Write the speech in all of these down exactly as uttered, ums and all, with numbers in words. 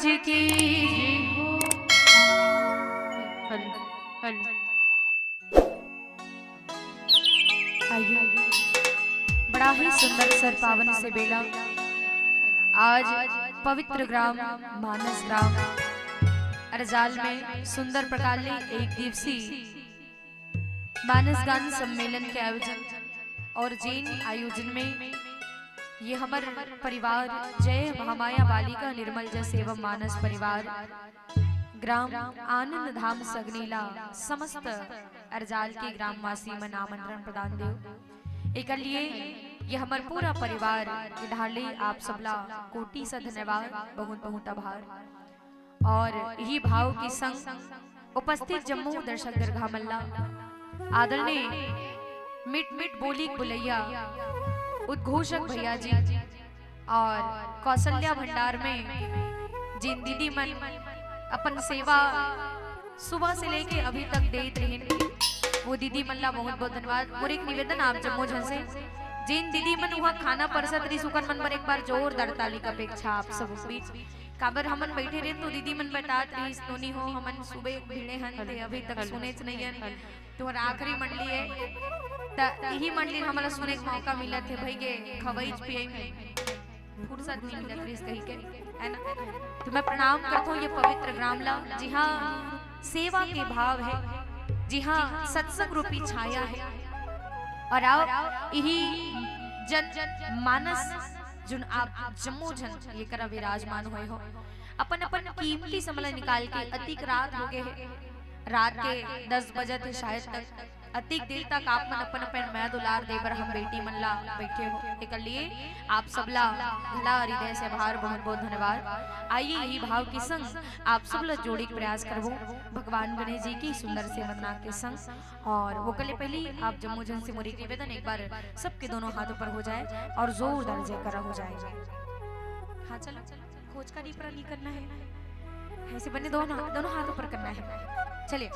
जी की। Hello, hello. आइए, बड़ा ही सुंदर सर पावन से बेला। आज पवित्र ग्राम मानस ग्राम अरजाल में सुंदर प्रकार ले एक दिवसीय मानस गान सम्मेलन के आयोजन और जेन आयोजन में ये हमर परिवार जय महामाया बालिका निर्मल जस एवं मानस परिवार ग्राम आनंद धाम सगनी ला समस्त अरजाल के ग्रामवासी मन आमंत्रण प्रदान देव। एकर लिए ये हमर पूरा परिवार के ढाले आप सबला कोटि से धन्यवाद, बहुत बहुत आभार। और यही भाव के संग उपस्थित जम्मो दर्शक दरगाह मन ला आदरणीय मिठ मिठ बोली बुलैया उद्घोषक भैया जी और कौशल्या भंडार में जिन दीदी मन अपन सेवा सुबह से लेके अभी तक देत रहिन, वो दीदी मन ला बहुत बहुत धन्यवाद। और एक निवेदन आप जम्मो झन से, जिन दीदी मन वहाँ खाना परसत रहिस, उकर मन बर एक बार जोरदार ताली के अपेक्षा आप सब बीच। काबर हमन बैठे रहे तो दीदी मन बतात रहिस, "नोनी हो, हमन सुबह भिड़े हन, ते अभी तक सुनेच नइ हन।" तुम्हारा आखिरी मंडली है, त यही मंडली में हमला सुने के मौका मिलत हे भाई, के खवई पियई में फुर्सत नहीं मिलत रहिस कही के, है ना? तो मैं प्रणाम करता हूँ ये पवित्र ग्राम ला, जिहाँ सेवा के भाव है, जिहाँ सत्संग रूपी छाया है। और आओ, यही जन मानस जुन आप जम्मो झन ये करा विराजमान हुए हो, अपन अपन कीमती समय ला निकाल के अतिक रात हो गए है, रात के दस बजे थे शायद तक, अतिक देर तक आप मन अपन अपन मया दुलार दे बर हम बेटी मन ला बैठे हो। एकर लिए आप सबला भला हृदय से आभार, बहुत बहुत धन्यवाद। आइए यही भाव के संग आप सबला जोड़े के प्रयास करबो भगवान गणेश जी की सुंदर से वंदना के संग। और वो कले पहली आप जम्मो झन से मोर एक निवेदन, एक बार सबके दोनों हाथ ऊपर हो जाए और जोरदार जयकारा हो जाए। हाँ चलो। खोज का डीपरा नहीं करना है, ऐसे बने दोनों, दोनों हाथ ऊपर करना है। चलिए,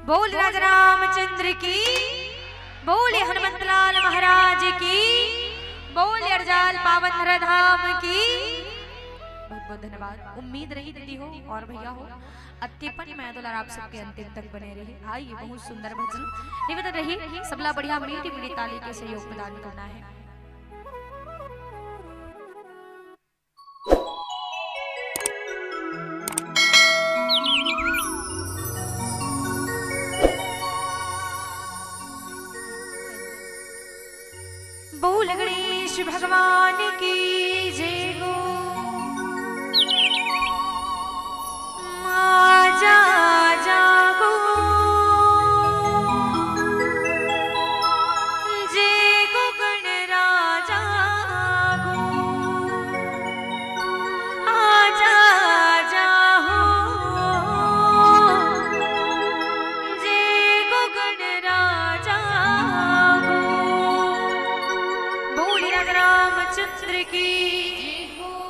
बोल राजा रामचंद्र की, बोल हनुमंतलाल महाराज की, बोल अरजाल पावन धरा धाम की। बहुत बहुत धन्यवाद। उम्मीद रही दीदी हो और भैया हो, अतकेपन मया दुलार आप सबके अंतिम तक बने रही। आइए, बहुत सुंदर भजन निवेदन रही, सबला बढ़िया मीठी मीठी ताली के सहयोग प्रदान करना है। बोल गणेश भगवान की जय हो। आजा, आजा गो, जय गो गणराजा गो। आजा, आजा हो, जय गो गणराजा गो। बोल राजा रामचंद्र की।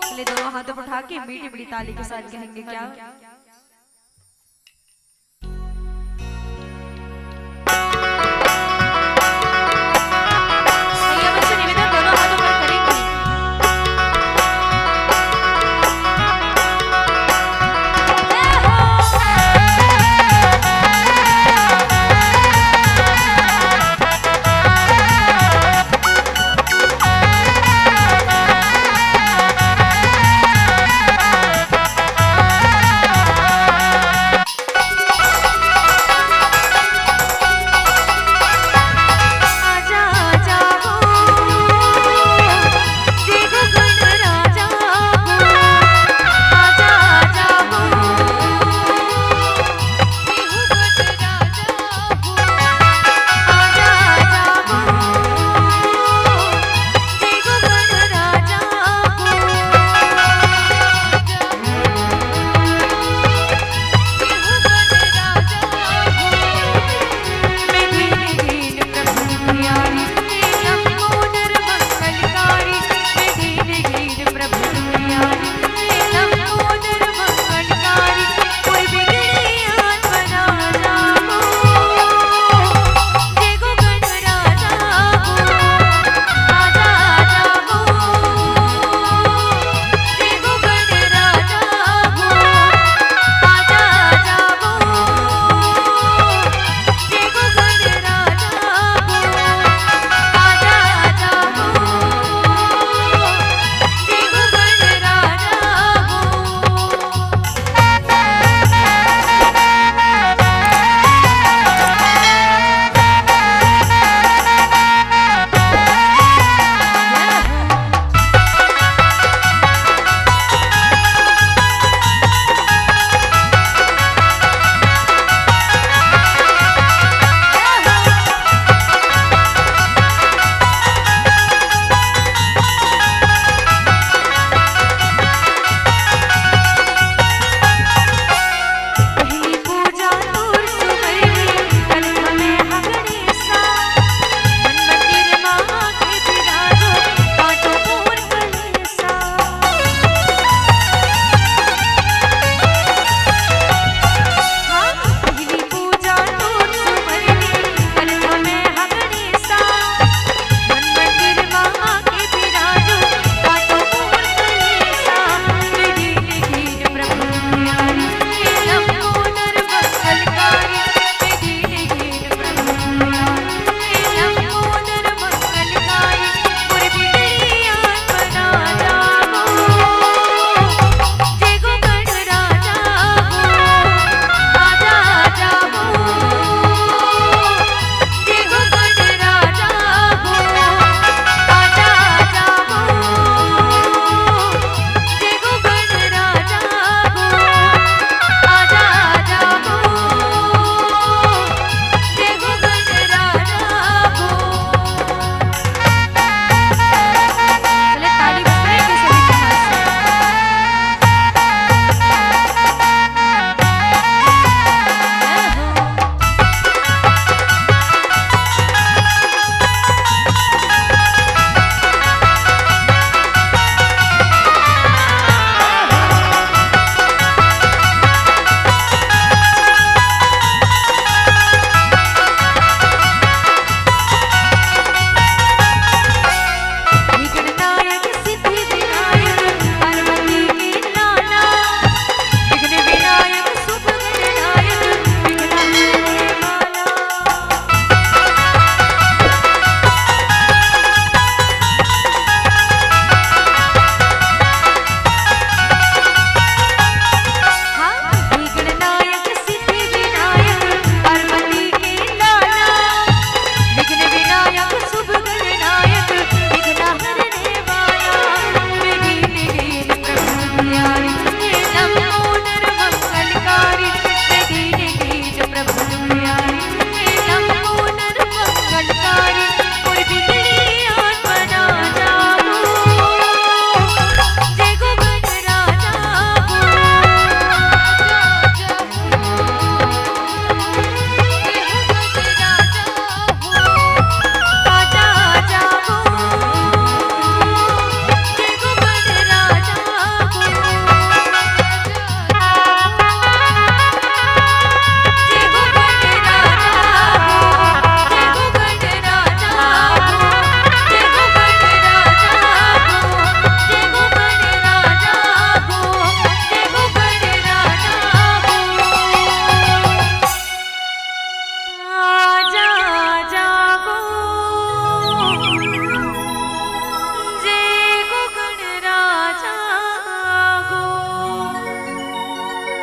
चलिए, दोनों हाथों को उठा के मीठी मीठी ताली के साथ कहेंगे क्या? भैया बच्चे निवेदन दोनों हाथों पर करेंगे।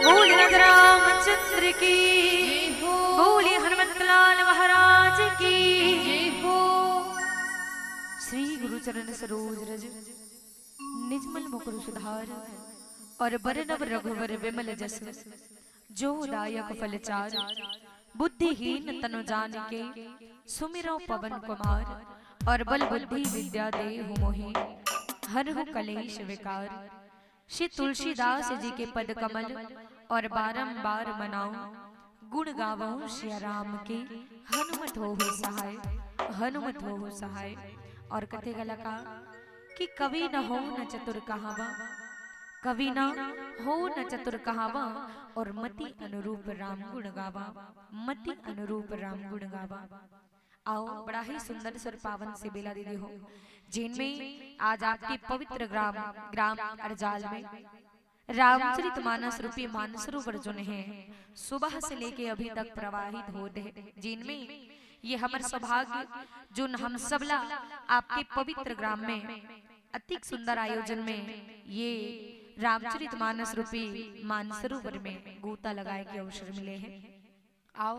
बोल राजा रामचंद्र की, बोल हनुमंतलाल महाराज की। श्री गुरु चरण सरोज रज, निजमल मुकुर सुधार, और बरनब रघुवर विमल जस, जो दायक फल चार। बुद्धिहीन तनु जानिके, सुमिरौ पवन कुमार। और बल बुद्धि विद्या देहु मोहि, हरहु कलेश विकार। श्री तुलसीदास जी के पद कमल और बारंबार मनाऊं, गुण गावहु सिया राम के, हनुमत होहु सहाय, हनुमत होहु सहाय। और कथे गला का कि कवि न हो न चतुर कहावा, कवि न हो न चतुर कहावा, और मति अनुरूप राम गुण गावा, मति अनुरूप राम गुण गावा। आओ, बड़ा ही सुंदर सुर पावन से बेला दीदी हो, जिनमें आज आपके पवित्र ग्राम, ग्राम अरजाल में रामचरित मानस रूपी मानसरोवर जोन है, सुबह से लेके अभी तक प्रवाहित होत है, जिनमें ये हमर सौभाग्य जोन हम सबला आपके पवित्र ग्राम में अतिक सुंदर आयोजन में ये रामचरित मानस रूपी मानसरोवर में गोता लगाए के अवसर मिले है। आओ,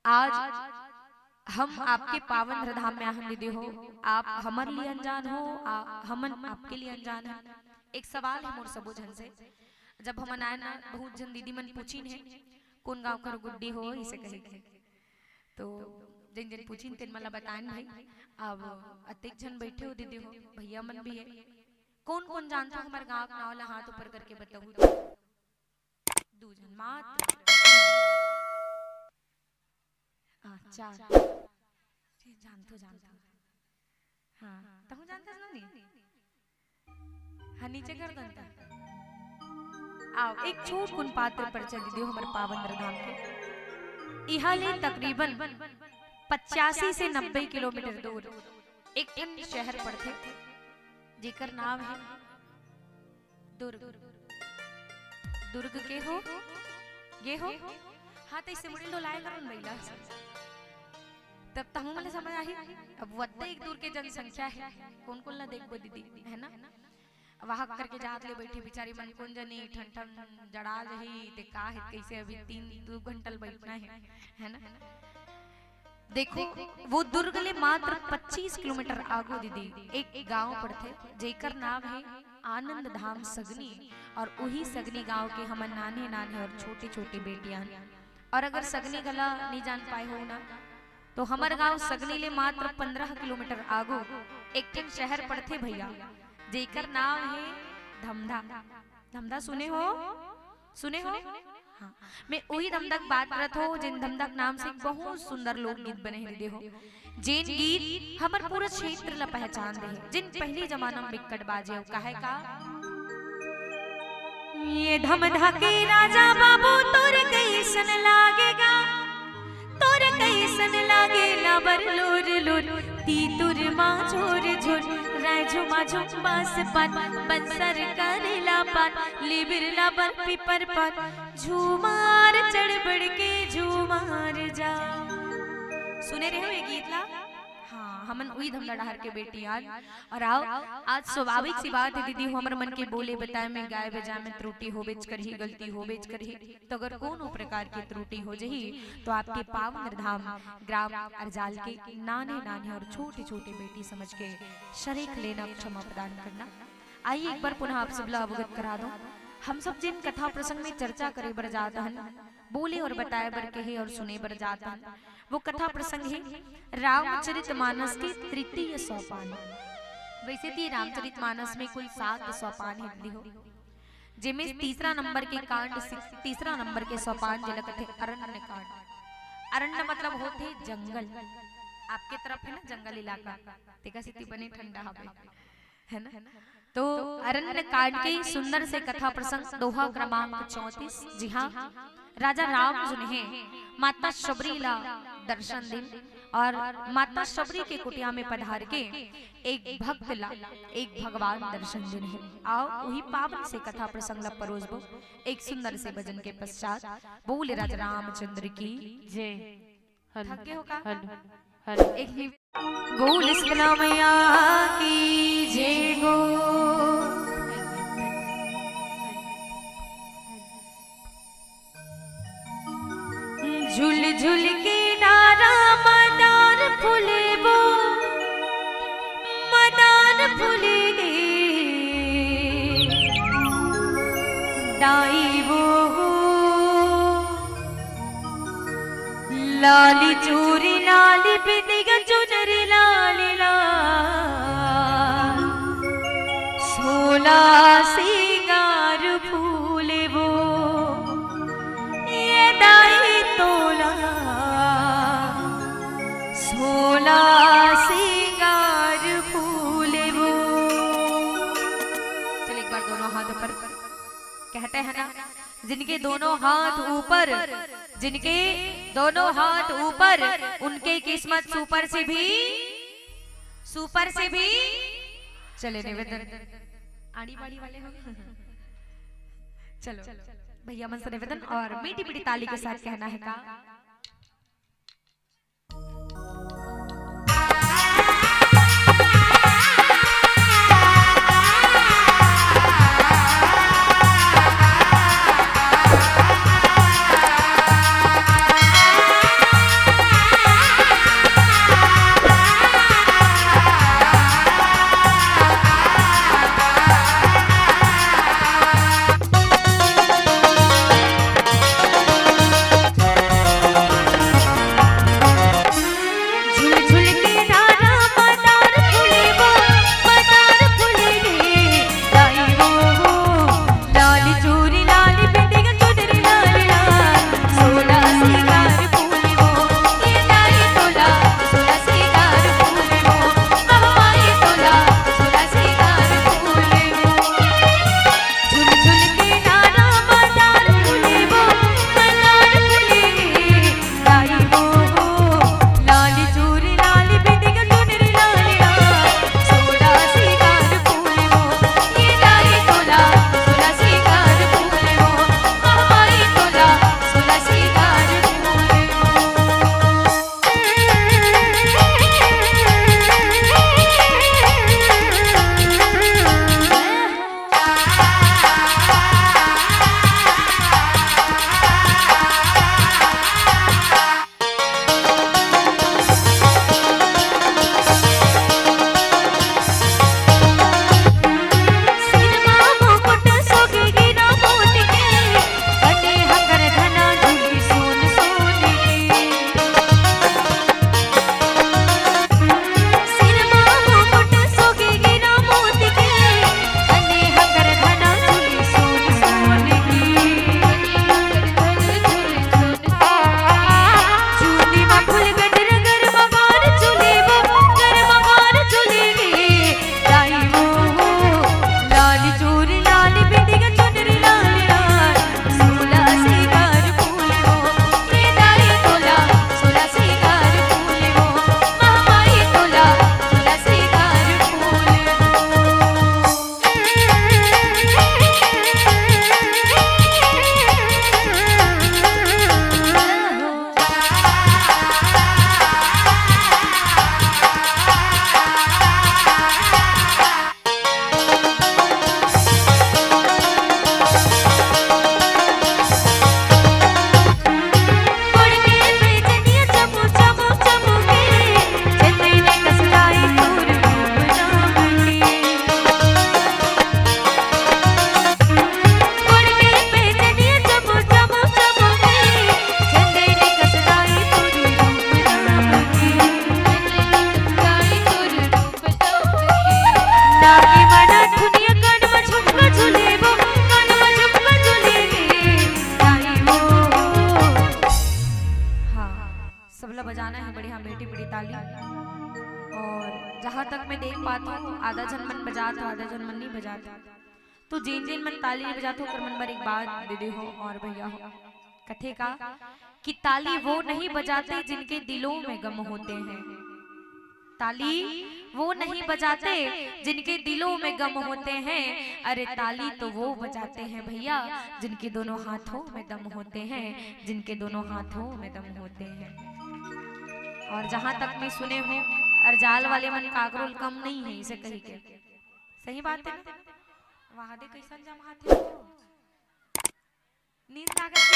आज हम आपके पावन हृदय धाम में आहन दीदी हो, आप हमर लिए अनजान हो, आ, हमन आपके लिए अनजान है। एक सवाल है मोर सबो झन से, जब हमन आए ना, बहुत झन दीदी मन पूछिन है, "कौन गांव कर गुड्डी हो?" इसे कहे के। तो जिन जिन पूछिन तेन मला बताएन भाई। अब अतेक झन बैठे हो दीदी हो, भैया मन भी है, कौन कौन जानता हमारे गांव के नाव ला हाथ ऊपर करके बताऊ तो। दू झन मात्र। हाँ, चार। जानथो, जानथो। हाँ, तहूँ जानथस ना नी? हाँ, नीचे कर दंता। आओ, एक छोट कुन पात्र परिचय दे दियो हमर पावन धाम के। इहाँ ले तकरीबन पचासी से नब्बे किलोमीटर दूर एक ठन शहर पड़थे, जेकर नाम है दुर्ग। दुर्ग के हो? गे हो? हाँ, तो इससे मुड़ी डोलाए करो न भैया। तब तहूँ मला समझ आही। अब वत्ते एक दूर के जनसंख्या है, कौन कौन ला देखबो दीदी, है ना? वाहक करके जात ले बैठी बिचारी मन, कौन जनी ठन ठन जड़ा जही, ते का है, कैसे अभी तीन दू घंटा ले बैठना है, है ना? देखो, वो दुर्ग ले मात्र पच्चीस किलोमीटर आगू दीदी एक गांव पड़थे, जेकर नाम है आनंद धाम सगनी। और उही सगनी गांव के हमन नान्हे नान्हे और छोटे छोटे बेटियां। और अगर सगनी गला नहीं जान पाए हो ना, तो हमर गांव सगनी ले मात्र पंद्रह किलोमीटर आगू एक ठन शहर पड़थे भैया, जेकर नाम है धमधा। धमधा सुने हो? सुने हो? हाँ। मैं उही धमधा के बात करत हो, जिन धमधा के नाम से एक बहुत सुंदर लोकगीत बने हे दीदी हो। जेन गीत हमर पूरा क्षेत्र ला पहचान दे हे, जिन पहली जमाना में बिक्कट बाजे हो, काहे का? ये धमधा के राजा बाबू तोर कैसन लागेगा, तोर कैसन लागेला बर लुर लुर, तीतुर मा झुर झुर, राय झुमा झुम बास पान, बंसर करेला पान, लिबिर लबर पिपर पान, झूमार चढ़ बढ़ के झूमार जा। सुने रहे हो ये गीत ला? हाँ, हमन उही धमधा डहर के बेटी आन। और आओ, आज स्वाभाविक सी बात है दीदी, हमर मन के बोले बताए में, गाए बजाए में त्रुटि होबेच करही, गलती होबेच करही। तो अगर कोनो प्रकार के त्रुटि हो जही, तो आपके पावन धाम ग्राम अरजाल के नान्हे नान्हे और छोटे छोटे बेटी समझ के शरीक लेना, क्षमा प्रदान करना। आइए, एक बार पुनः आप सबला अवगत करा दो। हम सब जिन कथा प्रसंग में चर्चा करे बर जात हन, बोले और बताए बर कहे और सुने बर जात हन, वो कथा प्रसंग है रामचरित मानस के तृतीय सोपान। वैसे तो ये रामचरित मानस में कुल सात सोपान है दीदी हो, जेमे तीसरा नंबर के कांड से, तीसरा नंबर के सोपान जेला कथे अरण्य कांड। अरण्य मतलब होथे जंगल, आपके तरफ है ना जंगल इलाका, तेका सेती बने ठंडा हवे, है ना? तो अरण्य कांड के सुंदर से कथा प्रसंग, दोहा क्रमांक चौंतीस। जी हाँ, राजा राम जोन हे माता शबरी ला दर्शन दिन और माता शबरी के कुटिया में पधार के एक भक्त ला, एक भगवान दर्शन दिन हे। आओ, उही पावन से कथा प्रसंग ला परोसबो एक सुंदर से भजन के पश्चात। बोल राजा रामचंद्र की जय। हेलो। थक गए हो का? हेलो। हेलो। एक ही बोल शीतला मैया की जय हो। झुलके डारा मदार फूले वो, मदार फूले गे। दाई वो हो, लाली चूरी लाली बिंदिया चुनरी लाली लाल, सोला सिंगार फूले वो, ये दाई तोला, सोला सिंगार फूले वो। चल, एक बार दोनों हाथ ऊपर, कहते हैं ना, जिनके दोनों हाथ ऊपर, जिनके दोनों हाथ ऊपर, उनके किस्मत सुपर से भी, सुपर से भी। चले निवेदन, आड़ी बाड़ी वाले हो। चलो, भैया मन से निवेदन और मीठी मीठी ताली के साथ कहना है का। सबला बजाना है बढ़िया, मीठी मीठी ताली। और जहाँ तक मैं देख पाता हूँ, आधा झन मन बजात हो, आधा झन मन नहीं बजात हो। तो जिन जिन मन ताली नहीं बजात हो, ओकर मन बर एक बात दे दे हो और भैया हो। कथे का कि ताली वो नहीं बजाते जिनके दिलों में गम होते हैं। ताली वो नहीं बजाते जिनके दिलों में गम होते हैं। अरे, ताली तो वो बजाते हैं भैया, जिनके दोनों हाथों में दम होते हैं, जिनके दोनों हाथों में दम होते हैं। और जहाँ तक मैं सुने हूँ, अरजाल वाले मन काकरो ले कम नहीं है, इसे कही के। सही बात है ना? वहाँ दे कैसन जमात है। नींद आ गई थी।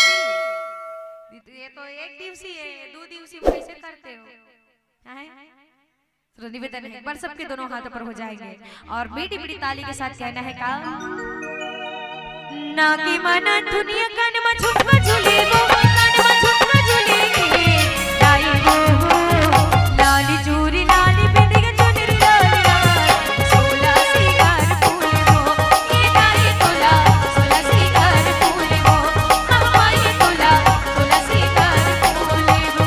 ये तो एक दिवसीय है, करते हो? हैं? तो निवेदन है, एक बार सबके दोनों हाथों पर हो जाएंगे और मीठी मीठी ताली के साथ कहना है का? ना कि मन दुनिया कान में झुमका झूले वो, कान में झुमका झूले के, लाई वो हो, लाली चूरी लाली बिंदिया चुनरी लाली लाल, सोला सिंगार फूल वो, ये लाई तोला, सोला सिंगार फूल वो, हम पाए तोला, सोला सिंगार फूल वो।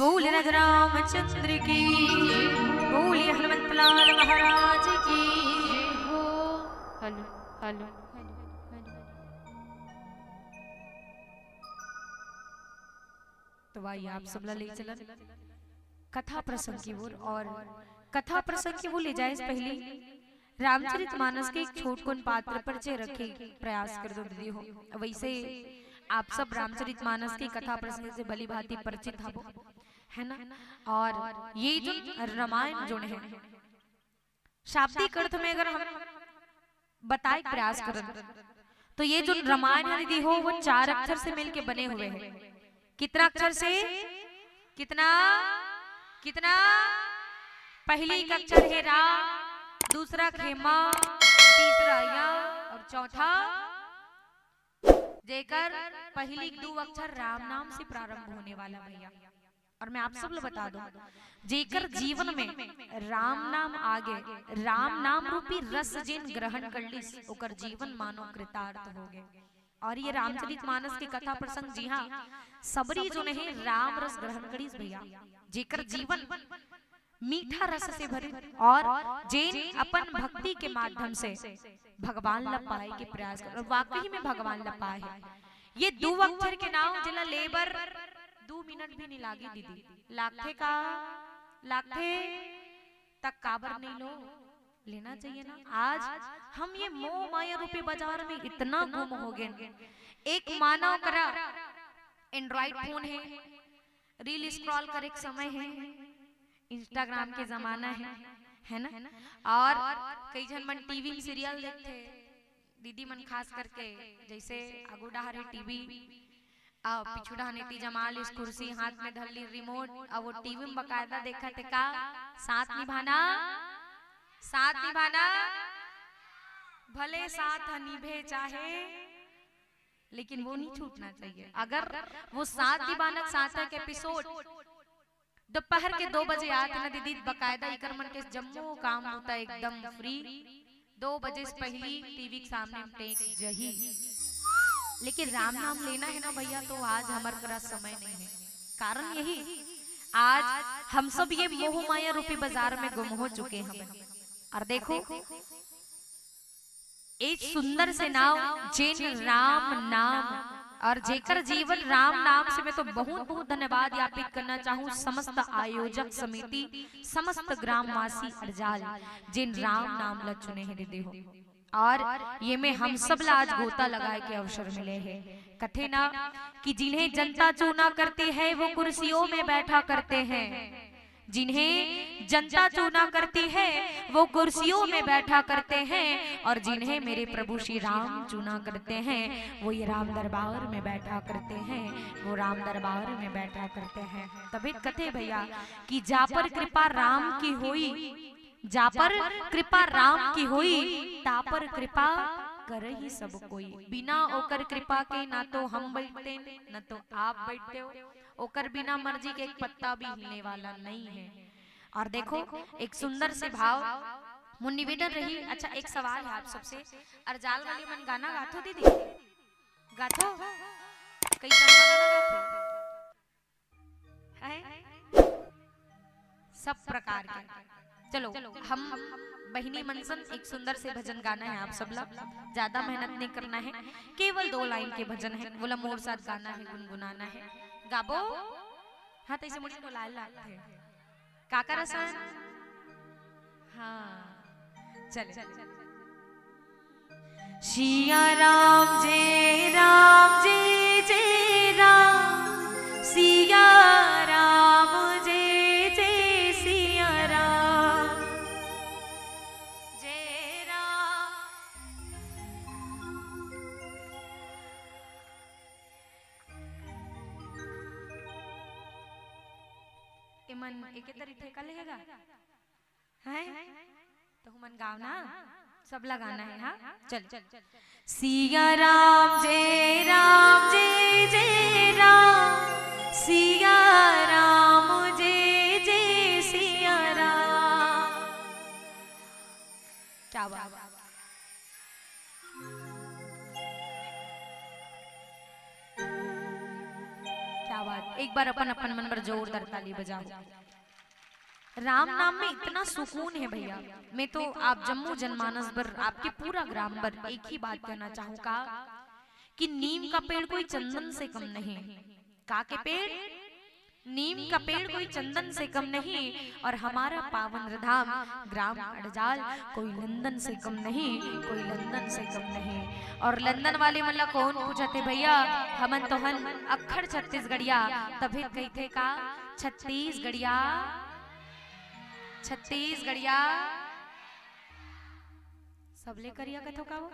बोल राजा रामचंद्र की, बोल हनुमंत लाल महाराज की। Hello, hello. तो भाई, आप सबला ले चलन कथा प्रसंग की ओर, और कथा प्रसंग की ओर ले जाए से पहले रामचरित मानस के एक छोटकुन पात्र परिचय रखे प्रयास कर दो दीदी हो। वैसे आप सब रामचरित मानस की कथा प्रसंग से भली भांति परिचित हबो, है ना? और ये जो रामायण जो है, शाब्दिक अर्थ में अगर हम बताए प्रयास करन, तो ये जो रामायण है दीदी हो, वो चार अक्षर से मिलके बने हुए हैं। कितना अक्षर से? कितना? कितना? पहली एक अक्षर है रा, दूसरा खेमा, तीसरा या, और चौथा जेकर पहली दो अक्षर राम नाम से प्रारंभ होने वाला भैया। और मैं आप सब ला बता दूं, जेकर जीवन में राम नाम आगे, राम नाम रूपी रस जेन ग्रहण कर लिस, ओकर जीवन मानो कृतार्थ हो गए। और ये रामचरित मानस के कथा प्रसंग, जी हाँ, सबरी जो नहीं राम रस ग्रहण करिस भैया, जेकर जीवन मीठा रस से भरे और जेन अपन भक्ति के माध्यम से भगवान ला पाए के प्रयास कर, और वाकई में भगवान ला पाए है। ये दू अक्षर के नाम जेला ले बर दू मिनट भी नहीं लागे दीदी, लागथे का? लागथे। तक काबर नहीं लो, लेना चाहिए ना। आज हम ये मोह माया रूपी बाजार में इतना गुम हो गए। एक मानव करा एंड्रॉइड फोन है, रील स्क्रॉल करे के समय है, इंस्टाग्राम के जमाना है, है ना? और कई झन मन टीवी में सीरियल देखथे, दीदी मन खास करके, जैसे आगू डहार टीवी, आ पीछू डहार नेती जमा लिस कुर्सी, हाथ में धर ली रिमोट, आ वो टीवी में बकायदा देखत हे का? साथ निभाना, साथ निभाना, भले साथ निभे चाहे, लेकिन वो नहीं छूटना चाहिए। अगर वो साथ निभाना चाहता है कि एपिसोड दोपहर के दो बजे आत ना दीदी, बकायदा इकर मन के जम्मो काम होता एकदम फ्री। दो बजे से पहली टीवी के सामने हम टेक जही। लेकिन राम नाम लेना है ना भैया, तो आज हमर करा समय नहीं है। कारण यही, आज हम सब ये मोह माया रूपी बाजार में गुम हो चुके हैं। और देखो, एक सुंदर से नाम जेन राम नाम, और जेकर जीवन राम नाम से, मैं तो बहुत बहुत धन्यवाद ज्ञापित करना चाहूँ समस्त आयोजक समिति, समस्त ग्रामवासी अरजाल, जेन राम नाम ला चुने हैं दीदी हो। और ये में हम सब ला आज गोता लगाए के अवसर मिले है। कथे ना कि जिन्हें जनता चुना करती है वो कुर्सियों में बैठा करते हैं, जिन्हें जनता चुना करती है, वो कुर्सियों में बैठा करते हैं, और जिन्हें मेरे प्रभु श्री राम चुना करते हैं, वो ये राम दरबार में बैठा करते हैं, वो राम दरबार में बैठा करते हैं। तभी कथे भैया कि जा पर कृपा राम की होई, जा पर कृपा राम की होई, ता पर कृपा करही सब कोई। बिना ओकर कृपा के ना तो हम बैठते, ना तो आप बैठते हो, ओकर बिना मर्जी के एक पत्ता भी हिलने वाला नहीं है। और देखो, एक सुंदर से भाव, मोर निवेदन रही। अच्छा, एक सवाल है आप सबसे, अरजाल वाली मन गाना गाथो दीदी? गाथो? कई गाना गाथो? हैं? सब प्रकार के। चलो, हम बहिनी मन सन एक सुंदर से भजन गाना है आप सब ला। ज्यादा मेहनत नहीं करना है, केवल दो लाइन के भजन है, वोला मोर साथ गाना है, गुनगुनाना है। गाबो? हाँ, तो इसे मुड़ी बोला लागथे। काकर असन? हाँ, चले। सिया राम जय राम जय जय राम, सिया राम जय जय सिया राम, जय राम। एमन एके तरी ठेका लेहेगा? हैं? तो हमन गाव ना, सब लगाना है, हाँ? चल। सिया राम जय राम जय जय राम, सिया राम जय जय सिया राम। क्या बात, क्या बात। एक बार अपन अपन मन बर जोरदार ताली बजाओ। राम नाम में इतना सुकून है भैया। मैं तो आप जम्मो जनमानस बर, आपके पूरा ग्राम बर एक ही बात कहना चाहूँ का, कि नीम का पेड़ कोई चंदन से कम नहीं। का के पेड़? नीम का पेड़ कोई चंदन से कम नहीं, और हमारा पावन धाम ग्राम अड़जाल कोई लंदन से कम नहीं, कोई लंदन से कम नहीं। और लंदन वाले मन ला कौन पूछथे भैया, हमन तो हन अक्खड़ छत्तीसगढ़िया, तभे कहिथे का छत्तीसगढ़िया, छत्तीसगढ़िया। सबले करिया कथो का वो?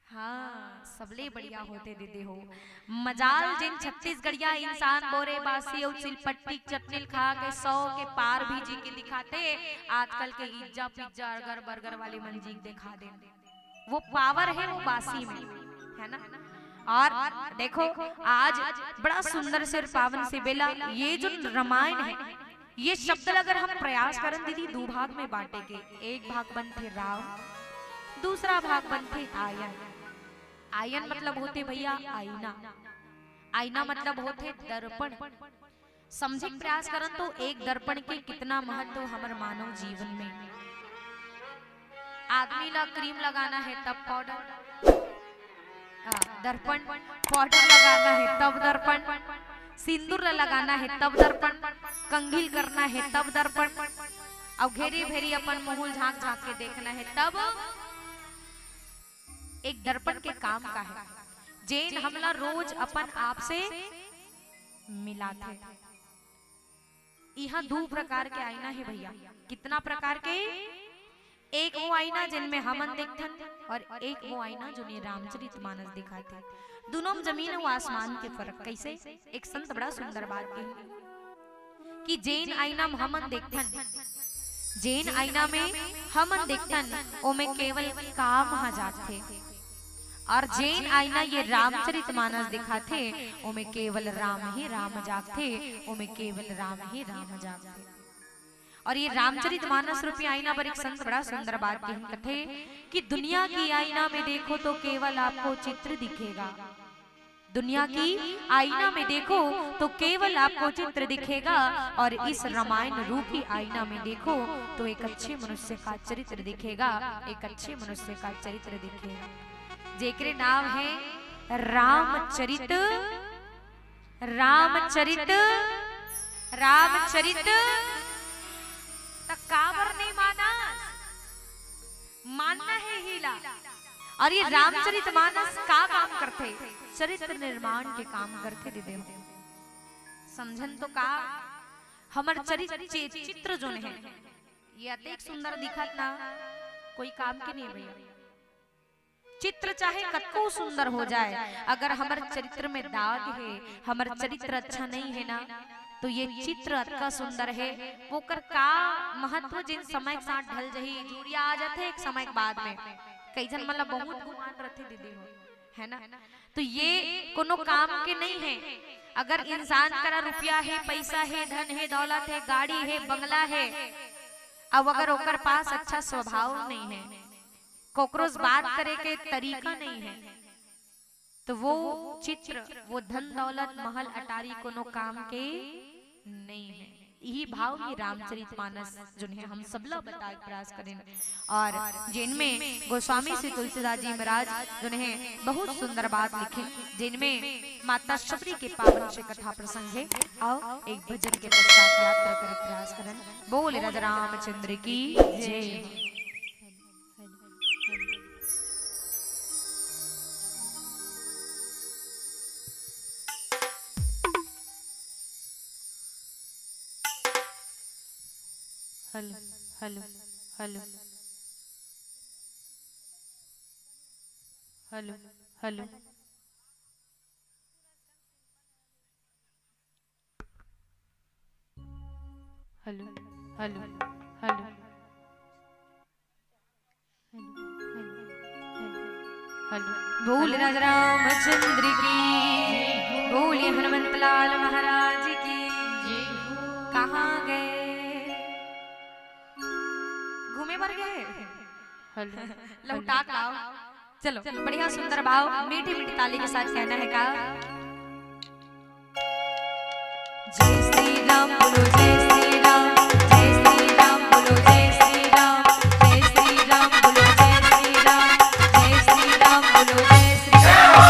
हाँ, सबले बढ़िया होथे दीदी हो। मजाल जेन छत्तीसगढ़िया इंसान बोरे बासी अउ सिलपट्टी के चटनी ल खा के सौ के पार भी जी के दिखाथे, आजकल के इज्जा पिज्जा अर्गर बर्गर वाले मन जी के दिखा देन। वो पावर है वो बासी में, है ना? और देखो, आज बड़ा सुंदर से और पावन से बेला ये जो रामायण है, ये शब्द ला अगर हम प्रयास करन दीदी, दू भाग में बांटे के, एक भाग बनथे राम, दूसरा भाग बनथे आयन। आयन मतलब होथे भैया आईना, आईना मतलब होथे दर्पण। समझे के प्रयास करन तो एक दर्पण के कितना महत्व हमर मानव जीवन में। आदमी ला क्रीम लगाना है तब पाउडर, आ, दर्पण, पाउडर लगाना है तब दर्पण, सिंदूर ला लगाना है तब दर्पण, कंघी ल करना है तब दर्पण, अउ घेरी भेरी अपन मुंह ल झांक झांक के देखना है तब। एक दर्पण के काम का है, जेन हमला रोज अपन आप से मिलाथे। इहाँ दू प्रकार के आईना हे भैया। कितना प्रकार के? एक वो आईना जेन में हमन देखथन और एक वो आईना जोन ये रामचरित मानस दिखाथे। दुनों में जमीन अउ आसमान के फर्क। कैसे? एक संत बड़ा सुंदर बात कही कि जेन आईना में हमन देखथन, जेन आईना में हमन देखथन, ओमे केवल काम ह जागथे। और जेन आईना ये रामचरित मानस दिखाथे, ओमे केवल राम ही राम जागथे, ओमे केवल राम ही राम जागथे। और ये रामचरित मानस रूपी आईना बर एक संत बड़ा सुंदर बात कहिन, कथे कि दुनिया की आईना में देखो तो केवल आपको चित्र दिखेगा, दुनिया की आईना में देखो तो केवल आपको चित्र दिखेगा, और इस रामायण रूपी आईना में देखो तो एक अच्छे मनुष्य का चरित्र दिखेगा, एक अच्छे मनुष्य का चरित्र दिखेगा, जेकरे नाम है रामचरित, रामचरित, रामचरित। त काबर नहीं मानस? मानना है हीला। और ये रामचरित मानस का काम करथे? चरित्र निर्माण के काम करथे दीदी। समझन तो का? हमर चरित्र, चित्र जोन हे, ये अतेक सुंदर दिखत ना, कोई काम के नहीं भैया। चित्र चाहे कतको सुंदर हो जाए, अगर हमर चरित्र में दाग हे, हमर चरित्र अच्छा नहीं हे ना, तो ये चित्र अतका सुंदर हे, ओकर का महत्व, जेन समय के साथ ढल जही, झुरिया आ जाथे एक समय के बाद में। कई झन मन ला बहुत गुमान रथे दीदी हो, है ना? तो ये कोनो काम के नहीं हे। अगर इंसान करा रुपया हे, पैसा हे, धन हे, दौलत हे, गाड़ी हे, बंगला हे, अब अगर ओकर पास अच्छा स्वभाव नहीं हे, कोकरो से बात करे के तरीका नहीं हे, तो वो चित्र, वो धन दौलत, महल अटारी कोनो काम के नहीं हे। यही भाव में रामचरित मानस जोन हे, हम सबला बताए के प्रयास करेन। और जेन में गोस्वामी श्री तुलसीदास जी महाराज जोन हे बहुत सुंदर बात लिखे, जेन में माता शबरी के पावन से कथा प्रसंग हे। आओ एक भजन के पश्चात यात्रा करे के प्रयास करेन। बोल राजा रामचंद्र की जय। Hello, hello, hello, hello, hello. Hello, hello, hello. Hello, hello, hello, hello. बोल राजा रामचंद्र की, बोलिए हनुमंत लाल महाराज की। कहाँ गए? घूमे बर गए? हेलो, लौटा हेलो। के लाओ। चलो, बढ़िया सुंदर भाव, मीठी मीठी ताली के साथ कहना है का? जय श्री राम बोलो, जय श्री राम, जय श्री राम बोलो, जय श्री राम, जय श्री राम बोलो, जय श्री राम, जय श्री राम बोलो, जय श्री राम।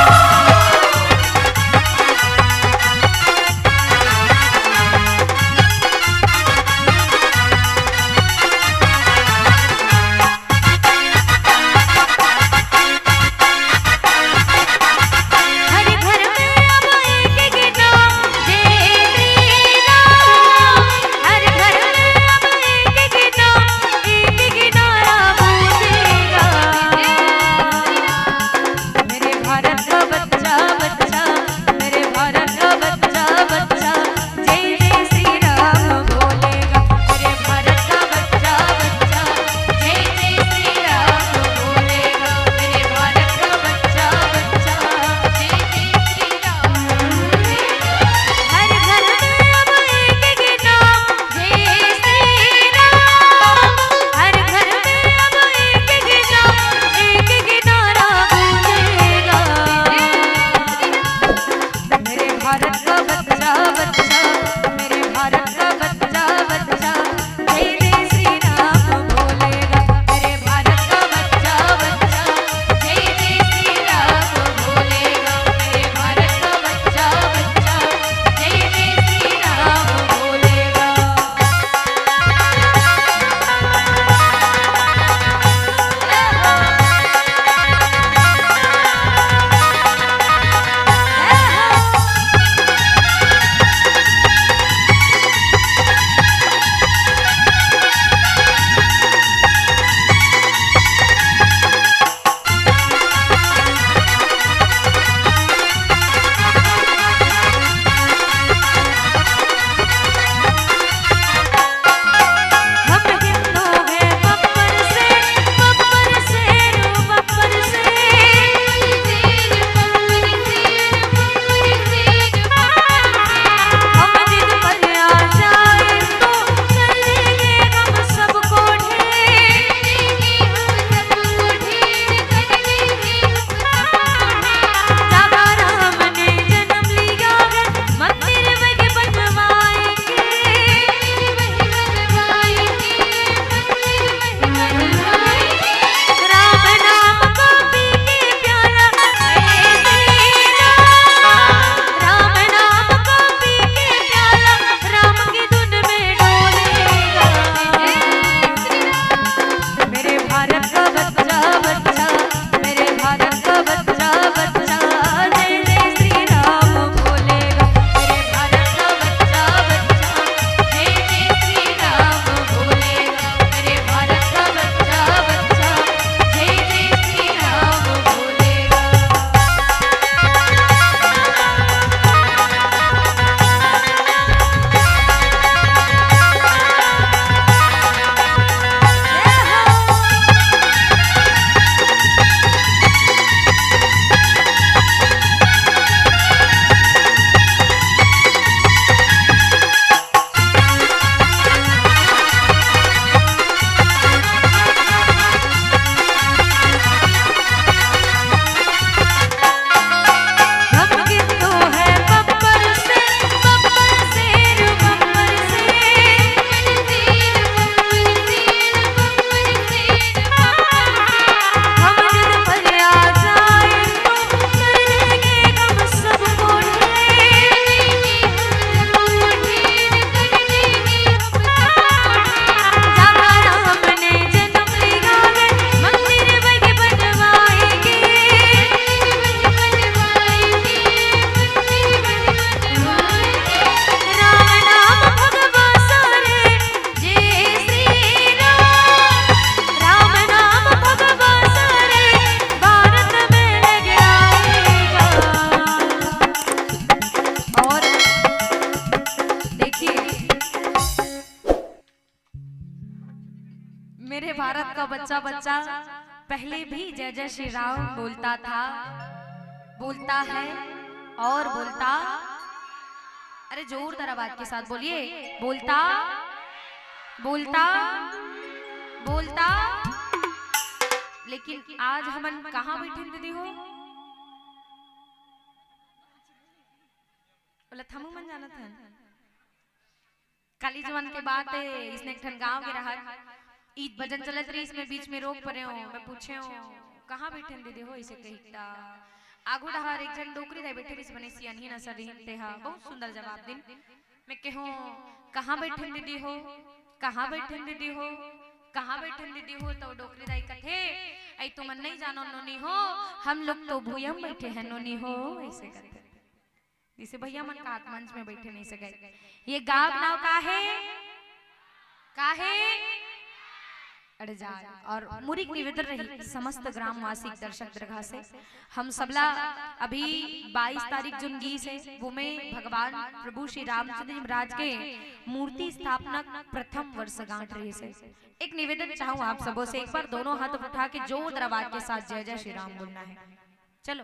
बच्चा बच्चा पहले भी जय जय श्री राम बोलता था, बोलता है और बोलता, अरे जोरदार आवाज के साथ बोलिए, बोलता, बोलता, बोलता। लेकिन आज हमन कहाँ बैठे दीदी हो? बोला थमू मन जाना था। काली जवान के बात है, इसने एक ठन गांव के रहत, ई भजन चलत रही, इसमें बीच में रोक परे हो। मैं पूछे हो, "कहाँ बैठे दीदी हो?" इसे कही ता आगू डहार एक झन डोकरी दाई बैठे रहिस, बने सियानही नसल रहिन, तेहा बहुत सुंदर जवाब दिन। मैं कहूँ, "कहाँ बैठे दीदी हो? कहाँ बैठे दीदी हो? कहाँ बैठे दीदी हो?" तो डोकरी दाई कथे, "अई तुमन नहीं जानो नोनी हो, हम लोग तो भुइयां बैठे हैं नोनी हो," ऐसे कथे। जिसे भैया मन का मंच में बैठे नहीं सके। ये गाँव नाव का है? का है? अड़जाल। और मुरी के निवेदन रही समस्त ग्रामवासी दर्शक दीर्घा से, हम सबला अभी बाईस तारीख जुन गीस है, वो में भगवान प्रभु श्री रामचंद्र जी महाराज के मूर्ति स्थापना प्रथम वर्षगांठ रहिस है। एक निवेदन चाहूँ आप सबों से, एक बार दोनों हाथ उठा के जोरदार आवाज के साथ जय जय श्री राम बोलना है। चलो।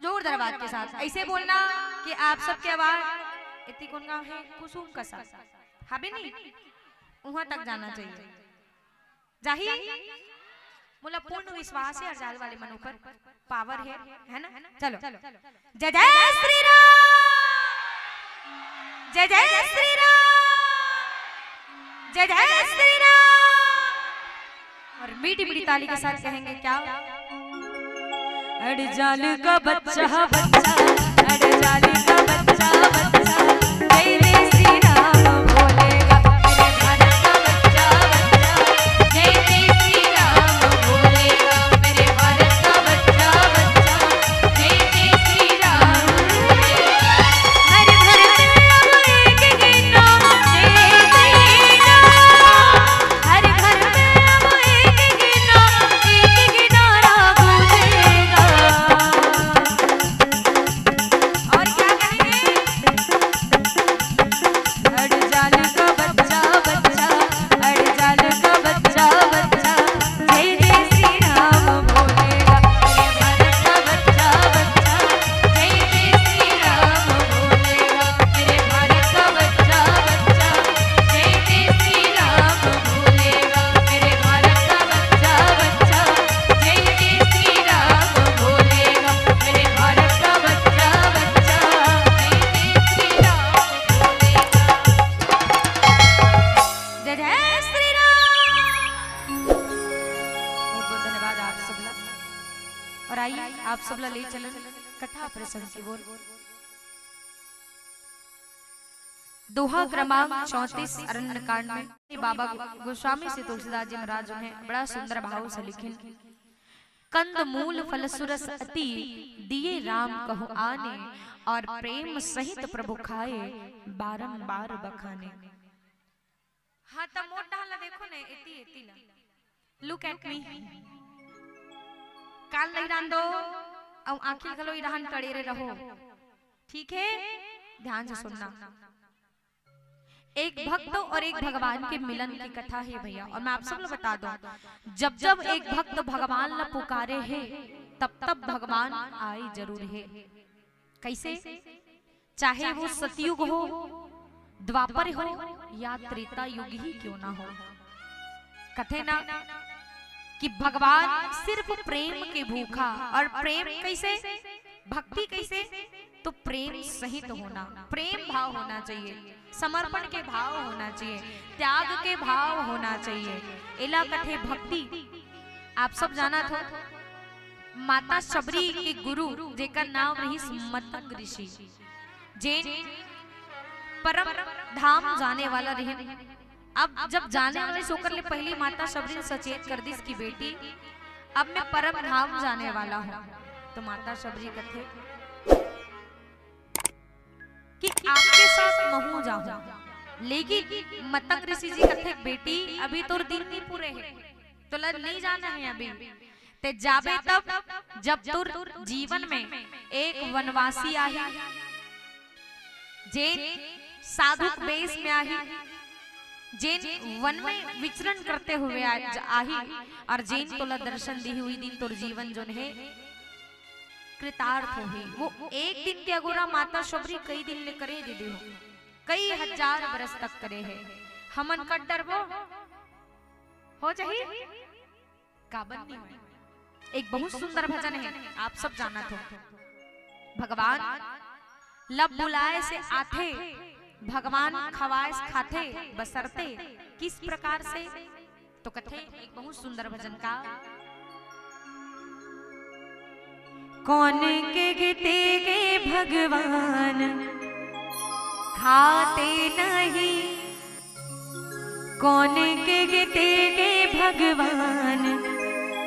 जोरदार आवाज के साथ ऐसे बोलना कि आप सबके आवाज, इतनी कौन गाँव है? कुसुम कसा। हबे नहीं, वहां तक जाना चाहिए। जाही? मोला पूर्ण विश्वास है, अड़जाल वाले मन ऊपर पावर है, है ना? चलो। जय जय श्री राम, जय जय श्री राम, जय जय श्री राम। और मीठी मीठी ताली के साथ कहेंगे क्या? अड़जाल का बच्चा बच्चा, अड़जाल का बच्चा बच्चा, जय जय श्री राम बोलेगा। मेरे भारत का बच्चा बच्चा, जय जय श्री राम बोलेगा। मेरे भारत का बच्चा बच्चा, जय जय श्री राम बोलेगा। हर घर में अब एक ही नाम, जय जय राम। हर घर में अब एक ही नाम, एक ही नारा गूंजेगा। और क्या कहेंगे? अड़जाल का बच्चा बच्चा, अड़जाल का बच्चा बच्चा, जय जय श्री राम बोलेगा। मेरे भारत का बच्चा बच्चा, जय जय श्री राम बोलेगा। मेरे भारत का बच्चा बच्चा, जय जय श्री राम बोलेगा। मेरे भारत का बच्चा बच्चा, जय जय श्री राम बोलेगा। मेरे भारत का बच्चा बच्चा, जय जय श्री राम बोलेगा। जय जय श्री राम। बहुत बहुत धन्यवाद आप सबला। और आइए आप सबला ले चलन कथा प्रसंग की ओर। दोहा क्रमांक चौंतीस अरण्यकांड में बाबा गोस्वामी श्री तुलसीदास जी महाराज उन्हें बड़ा सुंदर भाव से लिखिन। कंद मूल फल सुरस अति, दिए राम कहु आने, और प्रेम सहित प्रभु खाए, बारंबार बखाने। हाँ, त मोर डहन ला देखो ने, एती, एती ला। Look at me। कान ल इरान दो, अउ आँखी घलो इरान कड़े रे रहो। ठीक है, ध्यान से सुनना। एक भक्त और एक भगवान के मिलन की कथा है भैया, और मैं आप सब लोग बता दूं, जब जब एक भक्त भगवान ला पुकारे है, तब तब भगवान आए जरूर है। कैसे? चाहे वो सतयुग हो, द्वापर हो या त्रेता युग ही क्यों ना हो, कथे ना कि भगवान सिर्फ प्रेम के भूखा। और प्रेम कैसे? भक्ति कैसे? तो प्रेम सहित होना, प्रेम भाव होना चाहिए, समर्पण के भाव होना चाहिए, त्याग के भाव होना चाहिए। एला कथे भक्ति। आप सब जानत हो, माता शबरी के गुरु, जेकर नाम रहिस मतंग ऋषि, जेन परम धाम जाने वाला रहिन। अब जब जाने वाले से ओकर ले पहली माता शबरी सचेत कर दिस कि बेटी, अब मैं परम धाम जाने वाला हूँ। तो माता शबरी कथे कि आपके साथ महूं जाऊं, लेकिन मतंग ऋषि जी कथे, "बेटी, अभी तोर दिन नहीं पूरे है, तोला नहीं जाना है अभी।" ते जाबे तब, जब तोर जीवन में एक वनवासी आही, जेन साधु के बेस में आही, जेन वन में विचरण करते हुए आज आही, और जेन तोला दर्शन दिही, उही दिन तोर जीवन जोन हे कृतार्थ होही। वो एक दिन के अगोरा माता शबरी कई दिन ले करे दीदी हो, कई हजार बरस तक करे हे। हमन कर डरबो, हो जाही? काबर नहीं होय? एक बहुत सुंदर भजन है, आप सब जानत हो। भगवान लब बुलाए से आथे, भगवान खवाए से खाथे, बसरते किस प्रकार से? तो कथे एक बहुत सुंदर भजन का, कौन के गीते गे भगवान खाते नहीं, कौन के गीते गे भगवान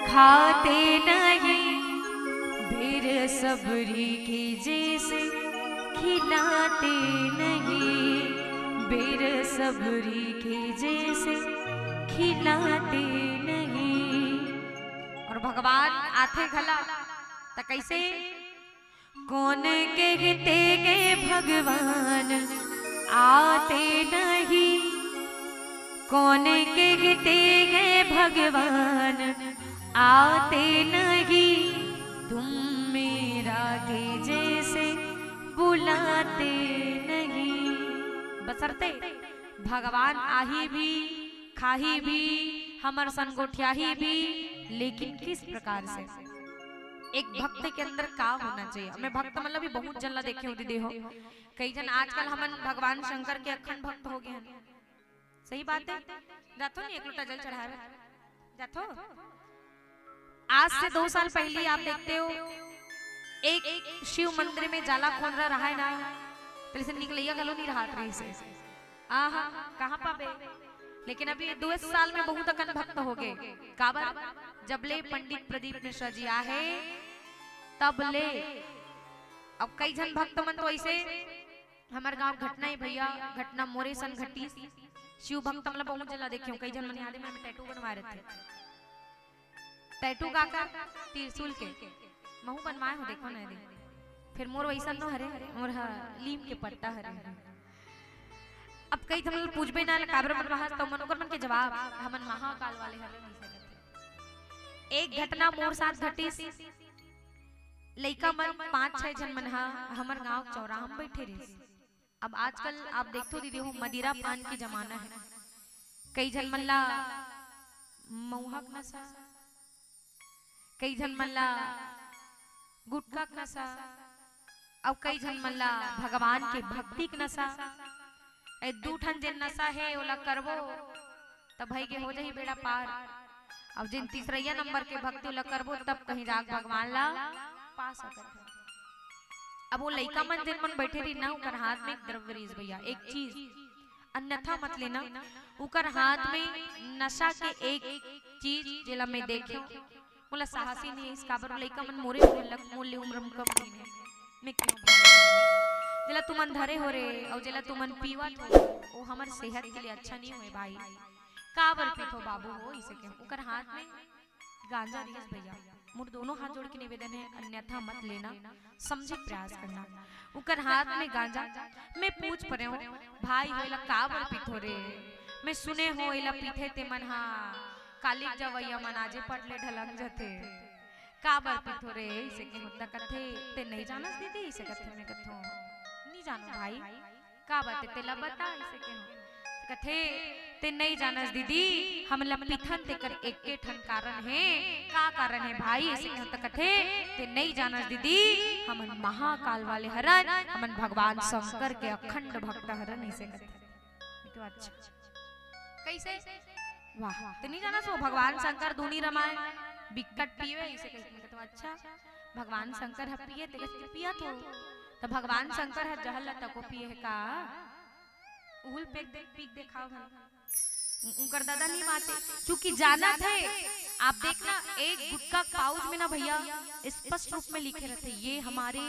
खाते नहीं, बेर सबरी के जैसे खिलाते नहीं, बेर सबरी के जैसे खिलाते नहीं। और भगवान आथे घला, त कैसे? कौन के गीते गे भगवान आते नहीं, कौन के गीते गे भगवान आते नहीं, तुम मेरा के जैसे बुलाते नहीं। बसरते भगवान आही भी, खाही भी, हमर सन गोठियाही भी, लेकिन किस प्रकार से? एक भक्त के अंदर का होना चाहिए? मैं भक्त मतलब भी बहुत जन ला देखे हो दीदी हो, कई जन आजकल हमन भगवान शंकर के अखंड भक्त हो गए हैं। सही बात है, जाथो नहीं एक लोटा जल चढ़ावे, जाथो। आज से दो साल पहले आप देखते हो, एक शिव मंदिर में जाला खोंदरा रहा है ना, तो इसे निकलैया घलो नहीं रहा रही से। आहा, कहाँ पाबे? लेकिन अभी दो साल में बहुत अकन भक्त हो गए। काबर? जब ले पंडित प्रदीप मिश्रा जी आहे, तब ले। अब कई झन भक्त मन तो ऐसे, हमर गांव घटना है भैया, घटना मोरे सन घटी। शिव भक्त मतलब बहुत जला देखे हो, कई झन मन याद है, मैं टैटू बनवा रहे थे। टैटू काकर? त्रिशूल के। महू बनवाए हो, देखो ना दे। फिर मोर वैसा नो हरे, मोर हा लीम के पट्टा हरे। अब कई झन पूछबे ना, काबर बनवा हस, तो मन ओकर मन के जवाब, हमन महाकाल वाले हरे नहीं सकते। एक घटना मोर साथ घटिस, लइका मन पांच छह झन मन हा हमर गांव चौराहा में बैठे रहिस। अब आजकल आप देखथो दीदी हो, मदिरा पान के जमाना है। कई झन मन ला महुआ के नशा, कई झन मन ला गुटखा के नशा, अउ कई झन मन ला भगवान के भक्ति के नशा। ए दू ठन जेन नशा हे ओला करबो त भई के हो जाही बेड़ा पार। अब जेन तीसरैया नंबर के भक्ति ओला करबो तब कहीं जाके भगवान ला पा सकत हे। अब वो लइका मन जेन मन बैठे रही ना, ओकर हाथ में एक द्रव्य रहिस भैया, एक चीज, अन्यथा मत लेना। ओकर हाथ में नशा के एक चीज जेला मैं देखे, मोला साहसी नहीं इस काबर लइका मन मोरे मोर लग मोर ले उम्र में कम नहीं है। मैं क्यों भाई? जेला तुमन धरे हो रे, और जेला तुमन पीवत हो, वो हमर सेहत के लिए अच्छा नहीं हुए भाई। काबर पीथो बाबू हो, इसे क्यों? ओकर हाथ में गांजा रहिस भैया। मोर दोनों हाथ जोड़ के निवेदन है, अन्यथा मत लेना, समझे प्रयास करना। ओकर हाथ में गांजा, मैं पूछ परे हूँ, भाई हो एला काबर पीथो रे? मैं सुने हो एला पीथे ते मन हा काली जवैया मन आजे पट ले ढलक जथे। काबर पीथो रे? इसे के होता कथे, ते नहीं जानस दीदी? इसे कथे, मैं कथो, नहीं जानो भाई। का बात है, तेला बता, इसे कहे। कथे, ते नहीं जानस दीदी, हमन ला पीथन तेकर एके ठन कारण है। का कारण है भाई? इसे कहे त कथे, ते नहीं जानस दीदी, हमन महाकाल वाले हरन, हमन भगवान शंकर के अखंड भक्त हरन, इसे कथे। तो अच्छा, कैसे? वाह, ते नहीं जानस वो भगवान शंकर धुनी रमाए, बिकट पीवे, इसे कहे। तो अच्छा, भगवान शंकर ह पिए, ते कथे पिया तो, तो भगवान शंकर ह जहर ला तको पिए है का? उहुल पेक दे, पीक देखाओ भाई। उ-, उनकर दादा नहीं मानते, क्योंकि जानत है, आप देखना, एक गुटखा पाउच में ना भैया, स्पष्ट रूप में लिखे रहते, ये हमारे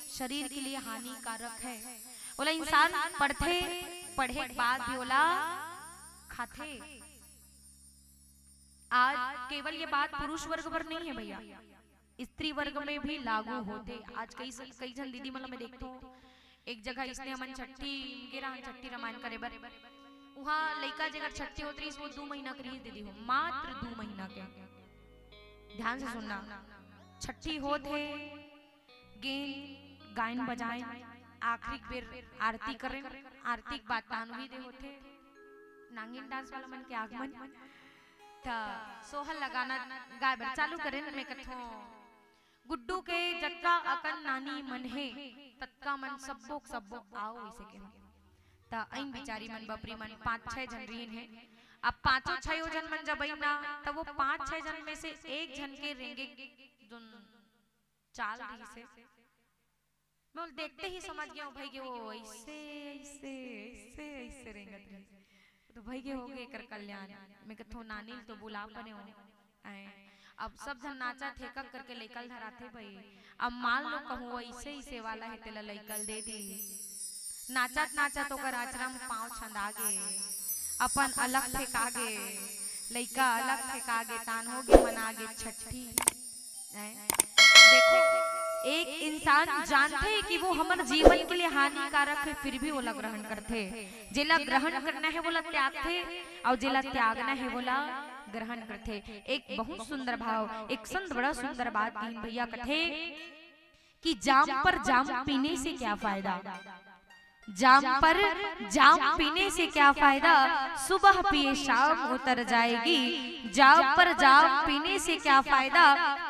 शरीर के लिए हानिकारक है। ओला इंसान पढ़थे, पढ़े के बाद भी ओला खाथे। आज केवल ये बात पुरुष वर्ग पर नहीं है भैया, स्त्री वर्ग में भी लागू होथे। आज कई स-, कई झन दीदी मन ला मैं देखथों, एक जगह इसने हमन छट्ठी गे रहन, छट्ठी रामायण करे बर, उहाँ लइका जेकर छट्ठी होत रहिस, वो दू महीना के रहिस दीदी हो, मात्र दू महीना के। ध्यान से सुनना, छट्ठी होत हे, गेंद गायन बजायन, आखिरी बेर आरती करेन, आरती के बाद तानवी दे होथे, नांगिन डांस वाला मन के आगमन। त सोहर ल गाना गाय बर चालू करेन, मैं कथों, गुड्डू के जतका अकन नानी मन हे, ततका मन सब्बो के सब्बो आओ, अइसे कहेंव। त अइन बिचारी मन, बपरी मन पांच छै झन रहिन हे। अब पांचों छयो झन मन जब अइन ना, त वो पांच छै झन में से एक झन के रेंगे जोन चाल रहिस हे, मैं ओला देखते ही समझ गेंव भई के वो अइसे, अइसे, अइसे, अइसे रेंगत रहिस। त भई के होगे एकर कल्याण। मैं कथों नानी ल तो बुला परेंव। आए, अब सब झन नाचत हे, कक करके लइका ल धराथे भई। अब मान लो कहूँ वो अइसे, अइसे वाला हे, तेला लइका ल दे दी। नाचत नाचत ओकर अचरा म पाँव छंदा गे, अपन अलग फेंका गे, लइका अलग फेंका गे, तान होगे, मना गे छट्ठी। हैं? देखो, एक इंसान जानथे कि वो हमर जीवन के लिए हानिकारक हे, फिर भी ओला ग्रहण करथे। जेला ग्रहण करना हे, वोला त्यागथे, अउ जेला त्यागना हे, वोला ग्रहण करथे। एक बहुत सुंदर भाव, एक संत बड़ा सुंदर बात कहिन भैया, कथे कि जाम पर जाम पीने से क्या फायदा, जाम पर जाम पीने से क्या फायदा, सुबह पिए शाम उतर जाएगी। जाम पर जाम पीने से क्या फायदा,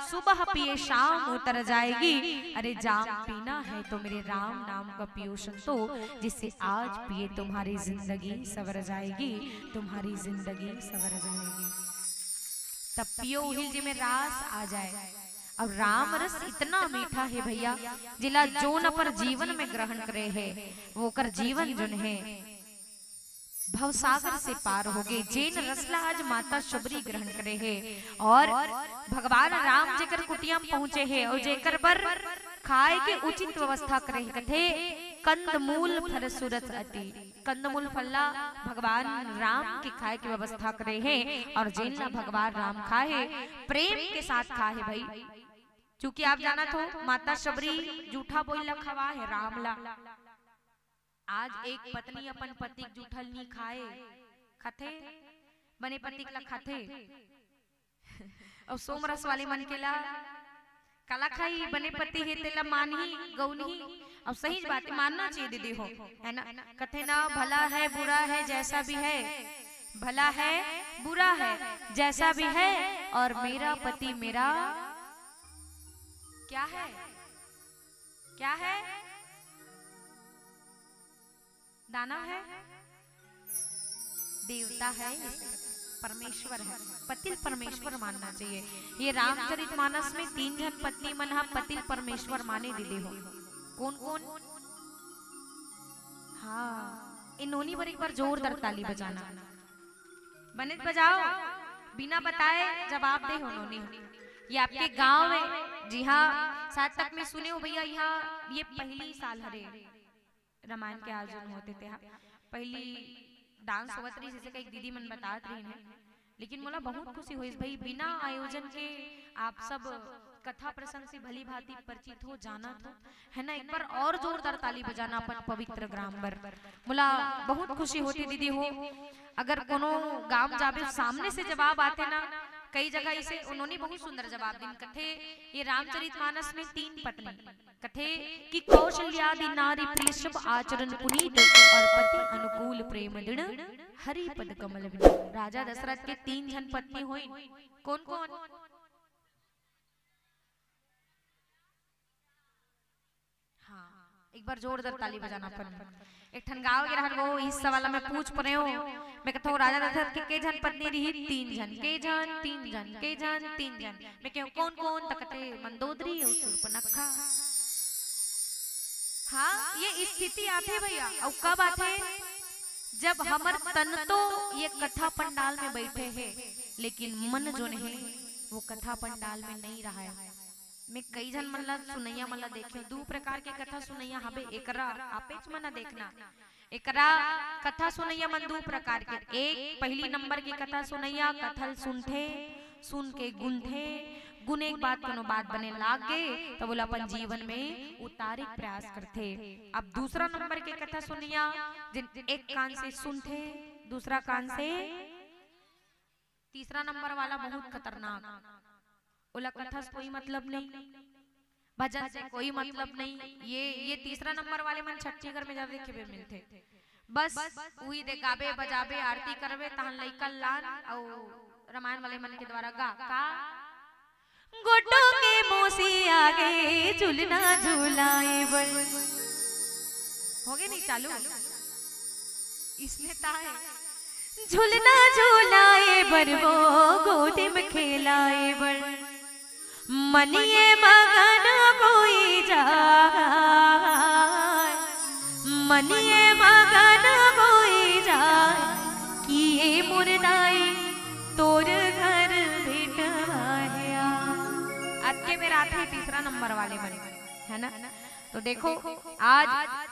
सुबह पिए शाम उतर जाएगी। अरे, जाम पीना है तो मेरे राम नाम का पियो संतो, जिसे आज पिए तुम्हारी जिंदगी संवर जाएगी, तुम्हारी जिंदगी संवर जाएगी। तब पियो उहिल जी में रास आ जाए। अउ राम रस इतना मीठा हे भैया, जेला जोन अपन जीवन में ग्रहण करे हे, वो ओकर जीवन जोन हे, भवसागर से पार होगे। जेन रस ला आज माता शबरी ग्रहण करे हे, अउ भगवान राम जेकर कुटिया म पहुंचे हे, अउ जेकर बर खाए के उचित व्यवस्था करे हे, कथे, कंदमूल फल सुरस अति। कंदमूल फल ला भगवान राम के खाए के व्यवस्था करे हे, अउ जेन ला भगवान राम खाए हे, प्रेम के साथ खाए हे भई। चूंकि आप जानत हो, माता शबरी जूठा बोइर ला खवाए हे राम ला। आज एक पत्नी अपन पति के जूठा ल नी खाए, खाथे, बने पति के ला खाथे। अउ सोमरस वाले मन के ला काला खाही, बने पति हे तेला मानही, गउनही। अउ सही बात हे, मानना चाहिए दीदी हो, है ना? कथे ना, भला है, बुरा है, जैसा भी है, भला है, बुरा है, जैसा भी है, और मेरा पति मेरा क्या है? क्या है? दानव है? देवता है, परमेश्वर है। पति ल परमेश्वर मानना चाहिए। ये रामचरित मानस में तीन झन पत्नी मन हा पति ल परमेश्वर माने दीदी हो। कौन कौन? हाँ, ए नोनी बर एक बार जोरदार ताली बजाना। बने त बजाओ, बिना बताए जवाब दे हो नोनी। ये आपके गांव में, जी हाँ, सात तक में सुने हो भैया, यहाँ ये पहली साल हरे रामायण के आयोजन होथे तेहा। पहली डांस होवत रहिस, जैसे कई दीदी मन बतात रहिन हे, लेकिन मोला बहुत खुशी होइस भई, बिना आयोजन के आप सब कथा प्रसंग से भली भांति परिचित हो, जानत हो, है ना? एक बार और जोरदार ताली बजाना अपन पवित्र ग्राम बर। मोला बहुत खुशी होथे दीदी हो, अगर कोनो गांव जाबे, सामने से जवाब आथे ना, कई जगह इसे उन्होंने बहुत सुंदर जवाब दिन, कथे, ये रामचरित मानस में तीन पत्नी, कथे कि कौशल्यादि नारी प्रिय, शुभ आचरण पुनीत, और पति अनुकूल प्रेम दृढ़, हरि पद कमल विनीत। राजा दशरथ के तीन झन पत्नी होइन। कौन कौन? हाँ, एक बार जोरदार ताली बजाना अपन। एक ठन गाँव गे रहन, वो इस सवाल मैं पूछ परेंव। मैं कथों, राजा दशरथ के के झन पत्नी रही? तीन झन। के झन? तीन झन। के झन? तीन झन। मैं कहेंव, कौन कौन? त कथे, मंदोदरी अउ शूर्पणखा। हाँ, ये स्थिति आथे भैया। अउ कब आथे? जब हमर तन तो ये कथा पंडाल में बैठे हे, लेकिन मन जोन हे, वो कथा पंडाल में नहीं रहा है। मैं कई झन मन ला, सुनइया मन ला देखेंव, दू प्रकार के कथा सुनइया हबे। एकरा आपेच मन ला देखना, एकरा कथा सुनइया मन दू प्रकार के। एक पहली नंबर के कथा सुनइया, कथा ल सुनथे, सुन के गुनथे, गुने के बाद कोनो बात बने लाग गे, तब ओला अपन जीवन में उतारे के प्रयास करथे। अब दूसरा नंबर के कथा सुनइया, जेन एक कान से सुनथे, दूसरा कान से। तीसरा नंबर वाला बहुत खतरनाक, ओला कथा से कोई मतलब नहीं, भजन से कोई मतलब नहीं। ये ये तीसरा नंबर वाले मन छट्ठीगढ़ में ज्यादा देखे बर मिलथे। बस उही दे गाबे बजाबे आरती करबे, तहन लइका लान अउ रामायण वाले मन के द्वारा गा का। गोटो के मोसी आगे झुलना झुलाए बर। होगे नहीं चालू? इसने ताय। झुलना झुलाए बर वो गोदी में खेलाए बर। मनिए मगन होई जाय, मनिए मगन होई जाय, कि ए मोर दाई तोर घर बेटवा हे आ। अतके बेर आथे तीसरा नंबर वाले मन, है ना? तो देखो, आज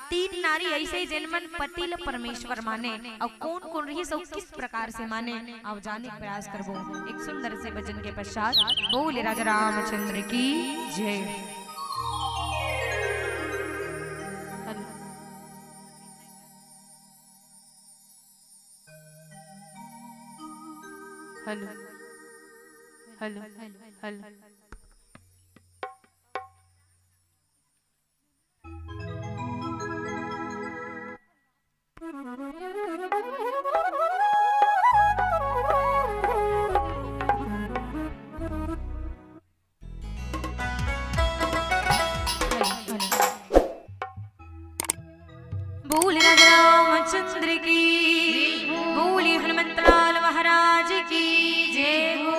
तीन नारी ऐसे ही जिन मन पति ल परमेश्वर माने, अउ कौन कौन रहिस अउ किस प्रकार से माने, अउ जाने के प्रयास करबो एक सुंदर से भजन के पश्चात। बोले राजा रामचंद्र की जय। Hello, hello, hello. बोल राजा रामचंद्र की, बोल हनुमंतलाल महाराज की जय हो।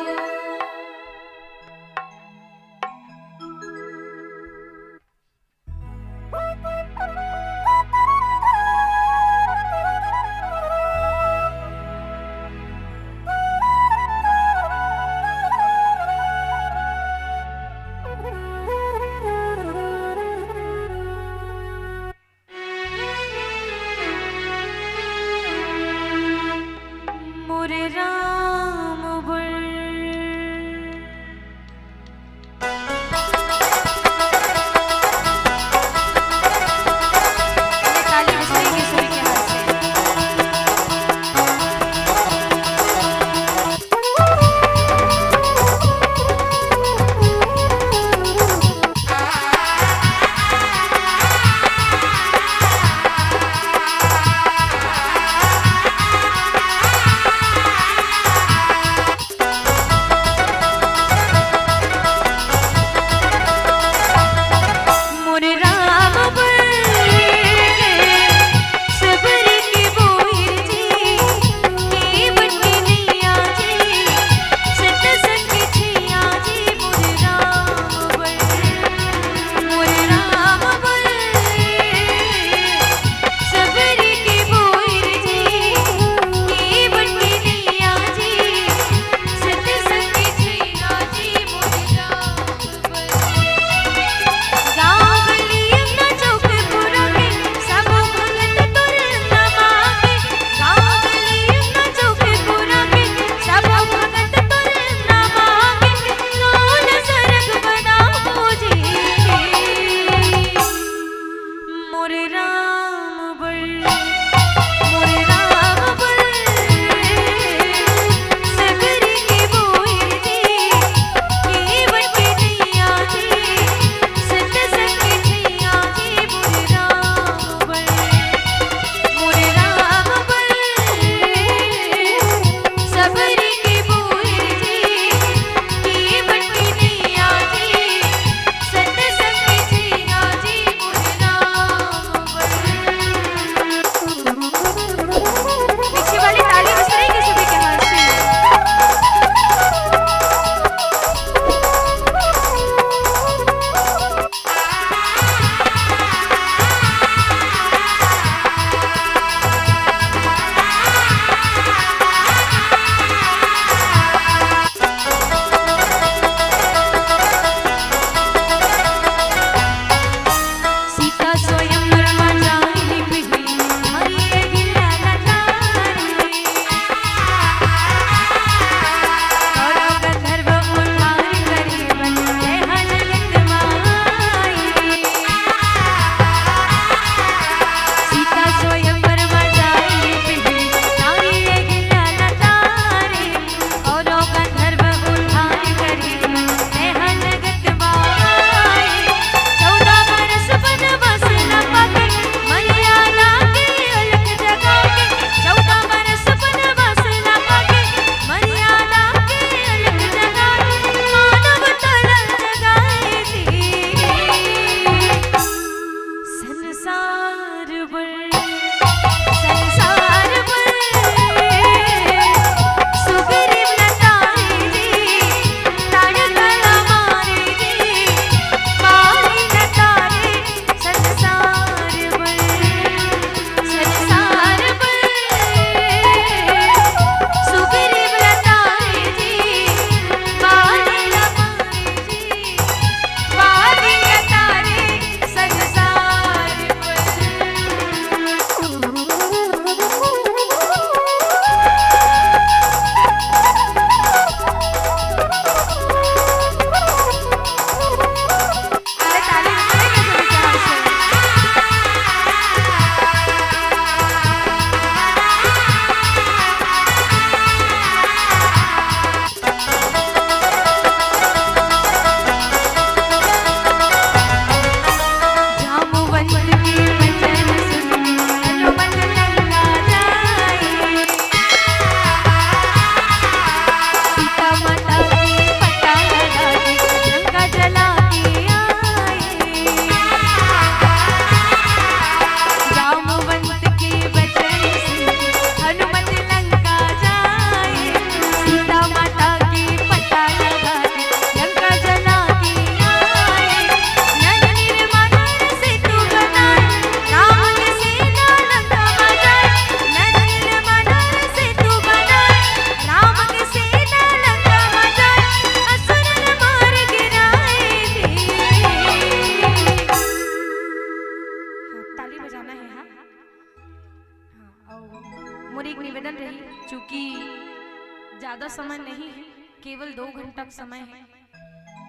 समय नहीं है, केवल दो घंटा के समय है।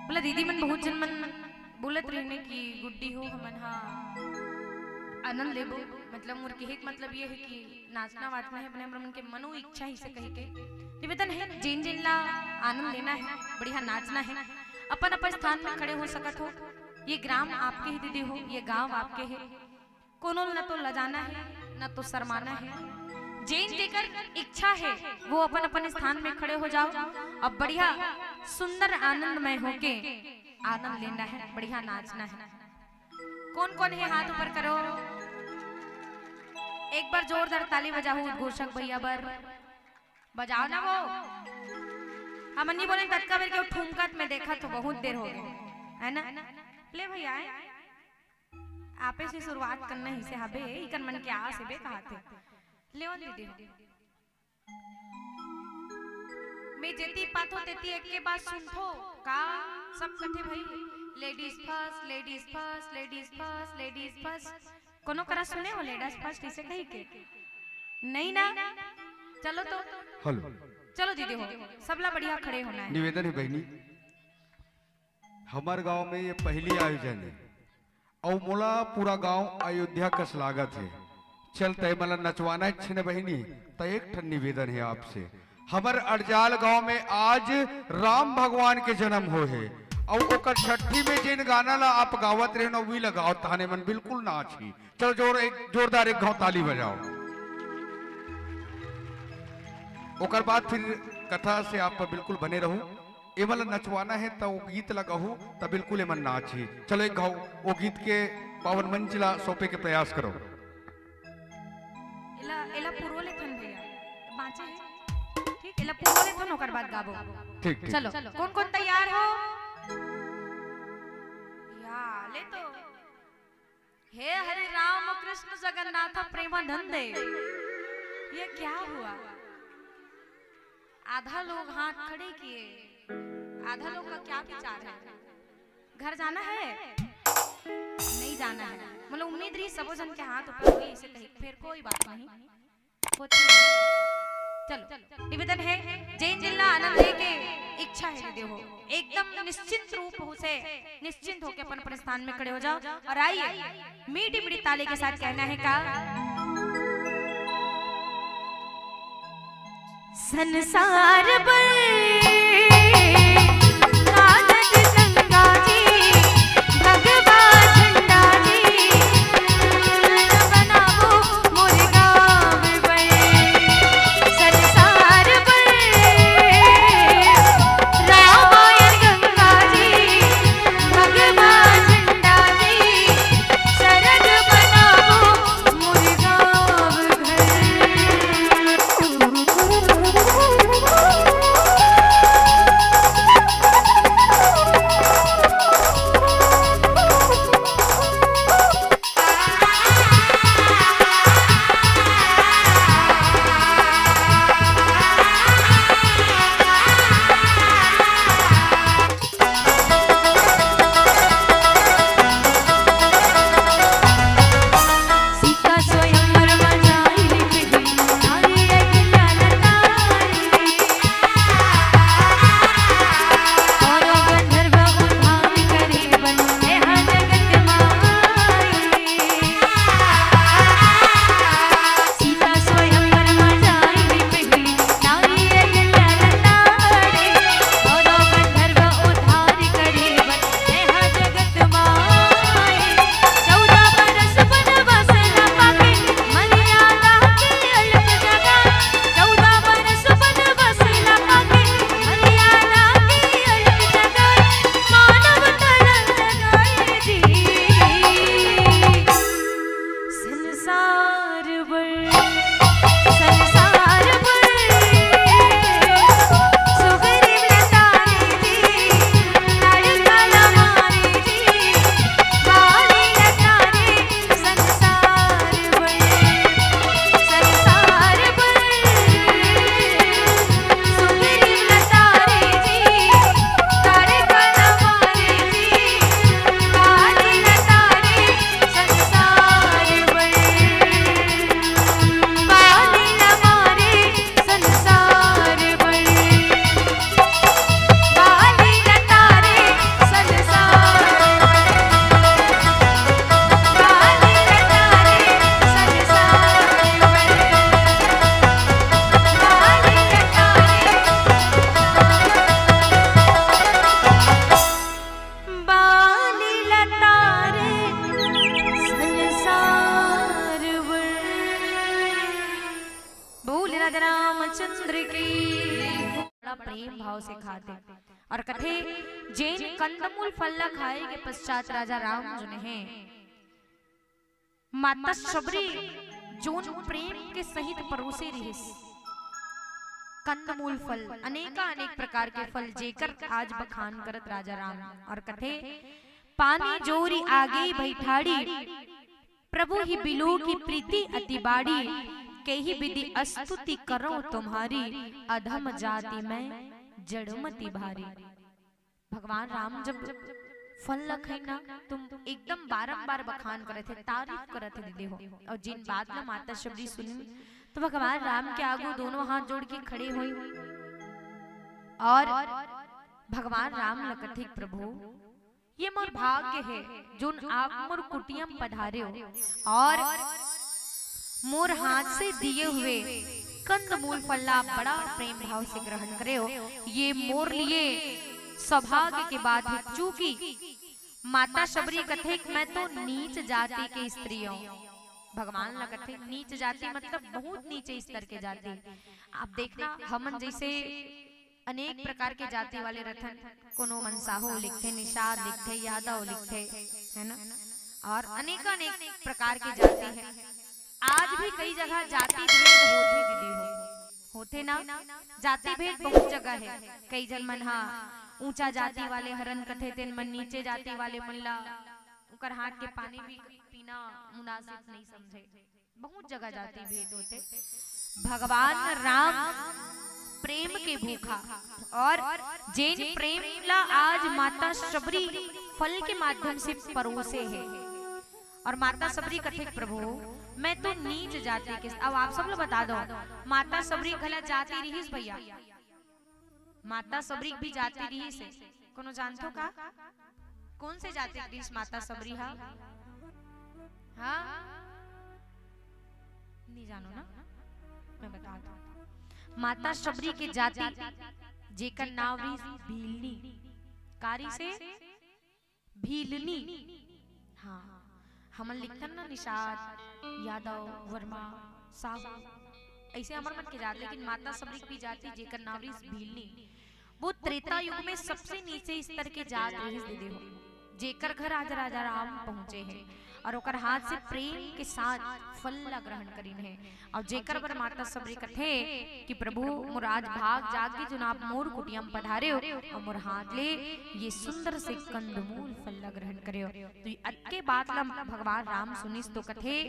बोला, दीदी मन, बहुत जन मन बोलत रहिन कि गुड्डी हो, हमन हा आनंद लेबो, मतलब मोर कहे के मतलब ये है कि नाचना वाचना है, बने हमर मन के मनो इच्छा ही से कही के निवेदन है, जेन जेन ला आनंद लेना है, बढ़िया नाचना है, अपन अपन स्थान में खड़े हो सकत हो। ये ग्राम आपके ही दीदी हो, ये गांव आपके है, कोनो न तो लजाना है, न तो शर्माना है। जेन जेकर इच्छा है, वो अपन अपन स्थान में खड़े हो जाओ। अब बढ़िया सुंदर आनंदमय होके आनंद लेना है, बढ़िया नाचना है। कौन कौन है, हाथ ऊपर करो। एक बार जोरदार ताली बजाओ उद्घोषक भैया बर। बजाओ ना वो। हमन नहीं बोले ततका बेर के वो ठुमकत में देखा तो बहुत देर हो गए, है ना? ले भैया, है? आपे से शुरुआत करना ही से हबे, इकन मन के आस हेबे कहाथे। लेवन दीदी हो। मैं जेती पाथो तेती एक के बात सुनथो का? सब कथे भाई, ladies first, ladies first, ladies first, ladies first। कोनो करा सुने हो ladies first इसे कही के? नहीं ना। चलो तो। हेलो। चलो दीदी हो, सबला बढ़िया खड़े होना है। निवेदन है बहनी, हमर गांव में ये पहली आयोजन है, अउ मोला पूरा गांव अयोध्या कस लागत है। चल, तय मला नचवाना है छिन बहिनी, त एक ठन निवेदन है आपसे। हमर अड़जाल गांव में आज राम भगवान के जन्म हो है, अउ ओकर छठी में जेन गाना ला आप गावत रहे ना, वही लगाओ, ताने मन बिल्कुल नाच ही। चलो, जोर, एक जोरदार एक घाव ताली बजाओ। ओकर बाद फिर कथा से आप बिल्कुल बने रहू। एमन ला नचवाना है, त वो गीत ला गहू, त बिल्कुल एमन नाच ही। चलो, एक घाव वो गीत के पावन मंच ला सौंपे के प्रयास करो। एला, एला पुरो लेथन भैया, बाँचे है। ठीक, एला पुरो लेथन, ओकर बाद गाबो। ठीक, ठीक। चलो, कौन कौन तैयार हो? या, ले तो। हे हरि राम कृष्ण जगन्नाथ प्रेमानंद, ये क्या हुआ? आधा लोग हाथ खड़े किए, आधा लोग का क्या विचार है? घर जाना है? नहीं जाना है। मतलब उम्मीद रही सबो जन के हाथ ऊपर होई, इसे कही, फिर कोई बात नहीं। होती है। चलो, निवेदन है, जेन जिल्ला आनंद लेके इच्छा है दे हो, एकदम निश्चिंत रूप हो से, निश्चिंत होके अपन अपन स्थान में खड़े हो जाओ और आइए, मीठी मीठी ताली के साथ कहना है का? संसार बर कागज गंगा जी, भगवा झंडा जी, बनावो मोर गाँव बर। संसार बर रामायण गंगा जी, भगवा झंडा जी, शरद बनावो मोर गाँव घर। प्रेम भाव से खाथे। और कथे, जेन कंदमूल फल ला खाए के पश्चात राजा राम जोन हे, माता शबरी जोन प्रेम के सहित परोसे रिहिस, कंदमूल फल, अनेका अनेक प्रकार के फल, जेकर आज बखान करत राजा राम। और कथे, पानी जोरी आगे भई ठाड़ी, प्रभु ही बिलो की प्रीति अति बाड़ी, केहि विधि स्तुति करो तुम्हारी, अधम जाति में जड़मति भारी। भगवान राम जब फल ल खाइन ना, त एकदम बारंबार बखान करत हे, तारीफ करत हे दीदी हो। और जेन बात ल माता शबरी सुनिन, त भगवान राम के आगू दोनों हाथ जोड़ के खड़े होइस और भगवान राम ल कथे, प्रभु, ये मोर भाग्य हे, जोन आप मोर कुटिया म पधारे हो और मोर हाथ से दिए हुए कंदमूल फल ला बड़ा प्रेम भाव से ग्रहण करे हो। ये मोर लिए सौभाग्य के बात हे, चूंकि माता शबरी कथे कि मैं तो नीच जाति के स्त्री हूँ। भगवान ला कथे नीच जाति मतलब बहुत नीचे स्तर के जाति। आप देखना, हमन जैसे अनेक प्रकार के जाति वाले रथन, कोनो मनसाहो लिखथे, निषाद लिखथे, यादव लिखथे, है ना? और अनेकानेक प्रकार के जाति हे। आज भी कई जगह जाति भेद होथे दीदी हो, होथे ना? जाति भेद बहुत जगह हे। कई झन मन हा ऊंचा जाति वाले हरन कथे, तेन मन नीचे जाति वाले मन ला ओकर हाथ के पानी भी पीना मुनासिब नहीं समझे। बहुत जगह जाति भेद होथे। भगवान राम प्रेम के भूखा, और जेन प्रेम ला आज माता शबरी फल के माध्यम से परोसे हे। और माता शबरी कथे, प्रभु, मैं तो नीच जाति के। अब आप सब ला बता दो, माता शबरी घला जाति रिहिस भैया, माता शबरी भी जाति रिहिस हे। कोनो जानथो का? कौन से जाति के रिहिस माता शबरी हा? हाँ? नहीं जानो ना? मैं बता दूं। माता शबरी के जाति, जेकर नाव रिहिस भीलनी। का रिहिस हे? भीलनी। हाँ, हमन लिखथन ना निषाद, यादव, वर्मा, साहू, ऐसे हमर मन के जात, लेकिन माता शबरी के भी जाति, जेकर नाव रिहिस भीलनी, वो त्रेता युग में सबसे नीचे स्तर के जात रिहिस दीदी हो, जेकर घर आज राजा राम पहुंचे हे और ओकर हाथ से प्रेम के साथ फल ला ग्रहण करिन हे। और जेकर बर माता शबरी कथे कि प्रभु, मोर आज भाग जागे, जोन आप मोर कुटिया म पधारे हो और मोर हाथ ले ये सुंदर से कंदमूल फल ला ग्रहण करे हो। तो ये अतके बात ला भगवान राम सुनिस तो कथे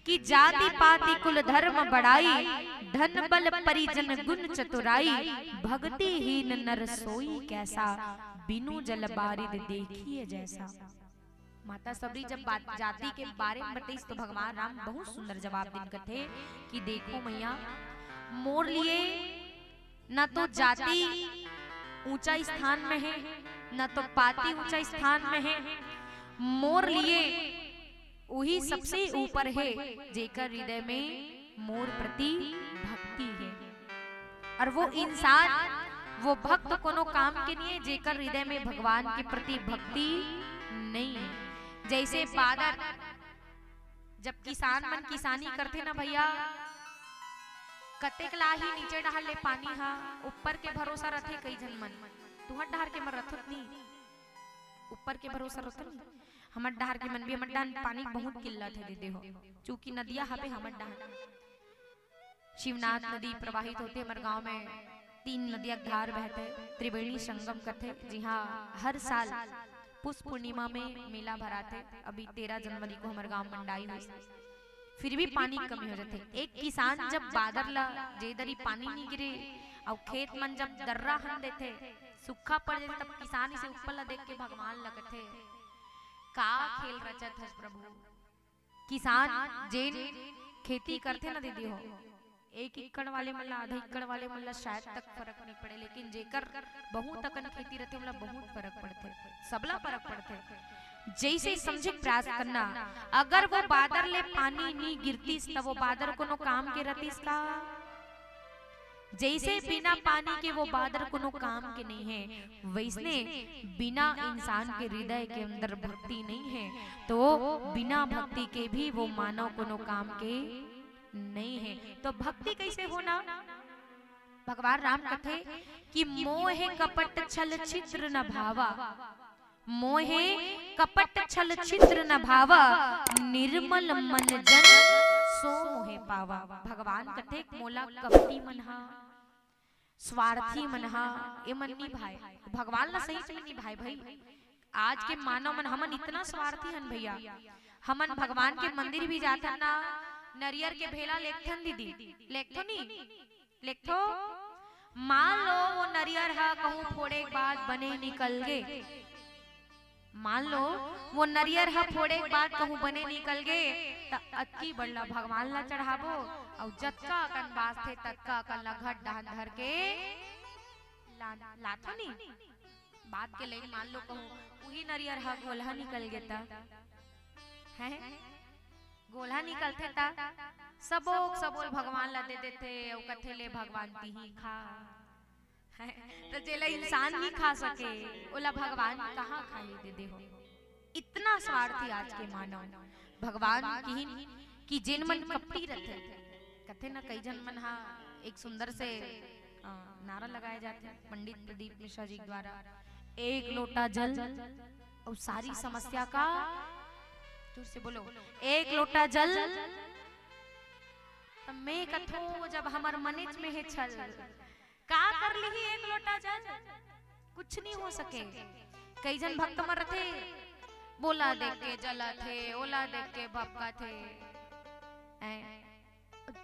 कि जाति पाति कुल धर्म बड़ाई, धन बल परिजन गुण चतुराई, भक्तिहीन नर सोई कैसा, बिनु जल बारिद देखिए जैसा। माता शबरी जब बात जाति के बारे में बतइस तो भगवान राम बहुत सुंदर जवाब दिन कथे कि देखो मैया, मोर लिए न तो जाति ऊंचा स्थान में हे, न तो पाति ऊंचा स्थान में हे, मोर लिए वही सबसे ऊपर हे जेकर हृदय में मोर प्रति भक्ति हे। और वो इंसान, वो भक्त कोनो काम के नहीं हे जेकर हृदय में भगवान के प्रति भक्ति नहीं हे। जैसे बादर, जब किसान मन किसानी करथे ना भैया, कतेक लाही नीचे डहार ले पानी हा, ऊपर के भरोसा रथे कई झन मन, तुहर डहार के मन रथोत नहीं, ऊपर के भरोसा रथे नहीं। हमर डहार के मन भी, हमर डहार पानी बहुत किल्लत हे दीदी हो, चूंकि नदिया हवे हमर डहार। शिवनाथ नदी प्रवाहित होथे हमर गांव में, तीन नदिया के धार बहथे, त्रिवेणी संगम कथे, जिहां हर साल पुष पूर्णिमा में मेला भराथे। अभी तेरह जनवरी को हमर गांव मंडाई हुई, फिर भी पानी के कमी हो जाथे। एक किसान जब बादर ला, जे दरी पानी नहीं गिरे, अउ खेत मन जब दर्रा हन देथे, सूखा पड़ जाथे, तब किसान इसे ऊपर ला देख के भगवान ला कथे, का खेल रचत हस प्रभु। किसान जेन खेती करथे ना दीदी हो, एक एकड़ वाले मन ला, आधा एकड़ वाले मन ला शायद तक फरक नहीं पड़े, लेकिन जेकर बहुत अकन खेती रथे, ओला बहुत फरक पड़थे, सबला फरक पड़थे। जैसे समझे के प्रयास करना, अगर वो बादर ले पानी नी गिरतिस, त वो बादर कोनो काम के रतिस का? जैसे बिना पानी के वो बादर कोनो काम के नहीं है, वैसने बिना इंसान के हृदय के अंदर भक्ति नहीं है, तो बिना भक्ति के भी वो मानव कोनो काम के नहीं है। तो भक्ति कैसे होना? भगवान राम कथे कि मोहे कपट छल छिद्र न भावा, मोहे कपट छल छिद्र न भावा, निर्मल मन जन सो मोहे पावा। भगवान कथे मोला कपटी मन हा, स्वार्थी मन हा, ए मन नी भाए, भगवान ला सही में नी भाए भाई। आज के मानव मन, हमन इतना स्वार्थी हन भैया, हमन भगवान के मंदिर भी जाथन ना, नरियर के भेला लेगथन दीदी, लेगथो नी, लेगथो। मान लो वो नरियर हा कहूँ फोड़े के बाद बने निकल गे, मान लो वो नरियर हा फोड़े के बाद कहूँ बने निकल गे, त अतकी बड़ला भगवान ला चढ़ाबो, अउ जतका अकन बाचथे ततका अकन ला घट डहन धर के ला-, लाथो नी। बात के लेके मान लो कहूँ उही नरियर हा गोलहा निकल गे त, हैं? गोलहा निकलथे त सबो के सबो ल भगवान ला दे देथे, अउ कथे ले भगवान तिही खा। हैं? त जेला इंसान नी खा सके, ओला भगवान कहाँ खाए दे दे हो? इतना स्वार्थी आज के मानव। भगवान किहिन कि जेन मन कपटी रथे, कथे न कई झन मन हा एक सुंदर से, अ, नारा लगाए जाथे पंडित प्रदीप मिश्रा जी के द्वारा, "एक लोटा जल अउ सारी समस्या का," जोर से बोलो, "एक लोटा जल।" त मैं कथों, जब हमर मनेच में हे छल, का कर लिही एक लोटा जल? कुछ नहीं हो सके। कई झन भक्त मन रथे, बोला देख के जलत हे, ओला देख के भपकत हे। ऐं,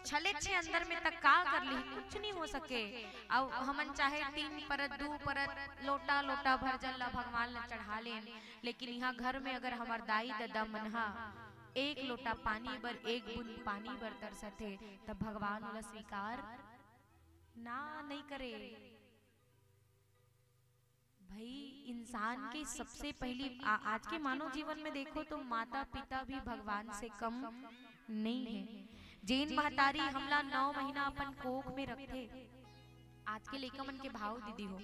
छले छे अंदर में तक का कर लिही, कुछ नहीं हो सके। अउ हमन चाहे तीन परत, दू परत, लोटा लोटा भर जल ला भगवान ला चढ़ा लेन, लेकिन इहाँ घर में अगर हमर दाई ददा मन हा एक लोटा पानी बर, एक बूंद पानी बर तरसत हे, तब भगवान ओला स्वीकार ना, नहीं करे। भाई, इंसान के सबसे पहली आ, आज के मानव जीवन में देखो तो माता पिता भी भगवान से कम नहीं है। जेन महतारी हमला नौ महीना अपन कोख में रखथे, आज के लइका मन के भाव दीदी हो,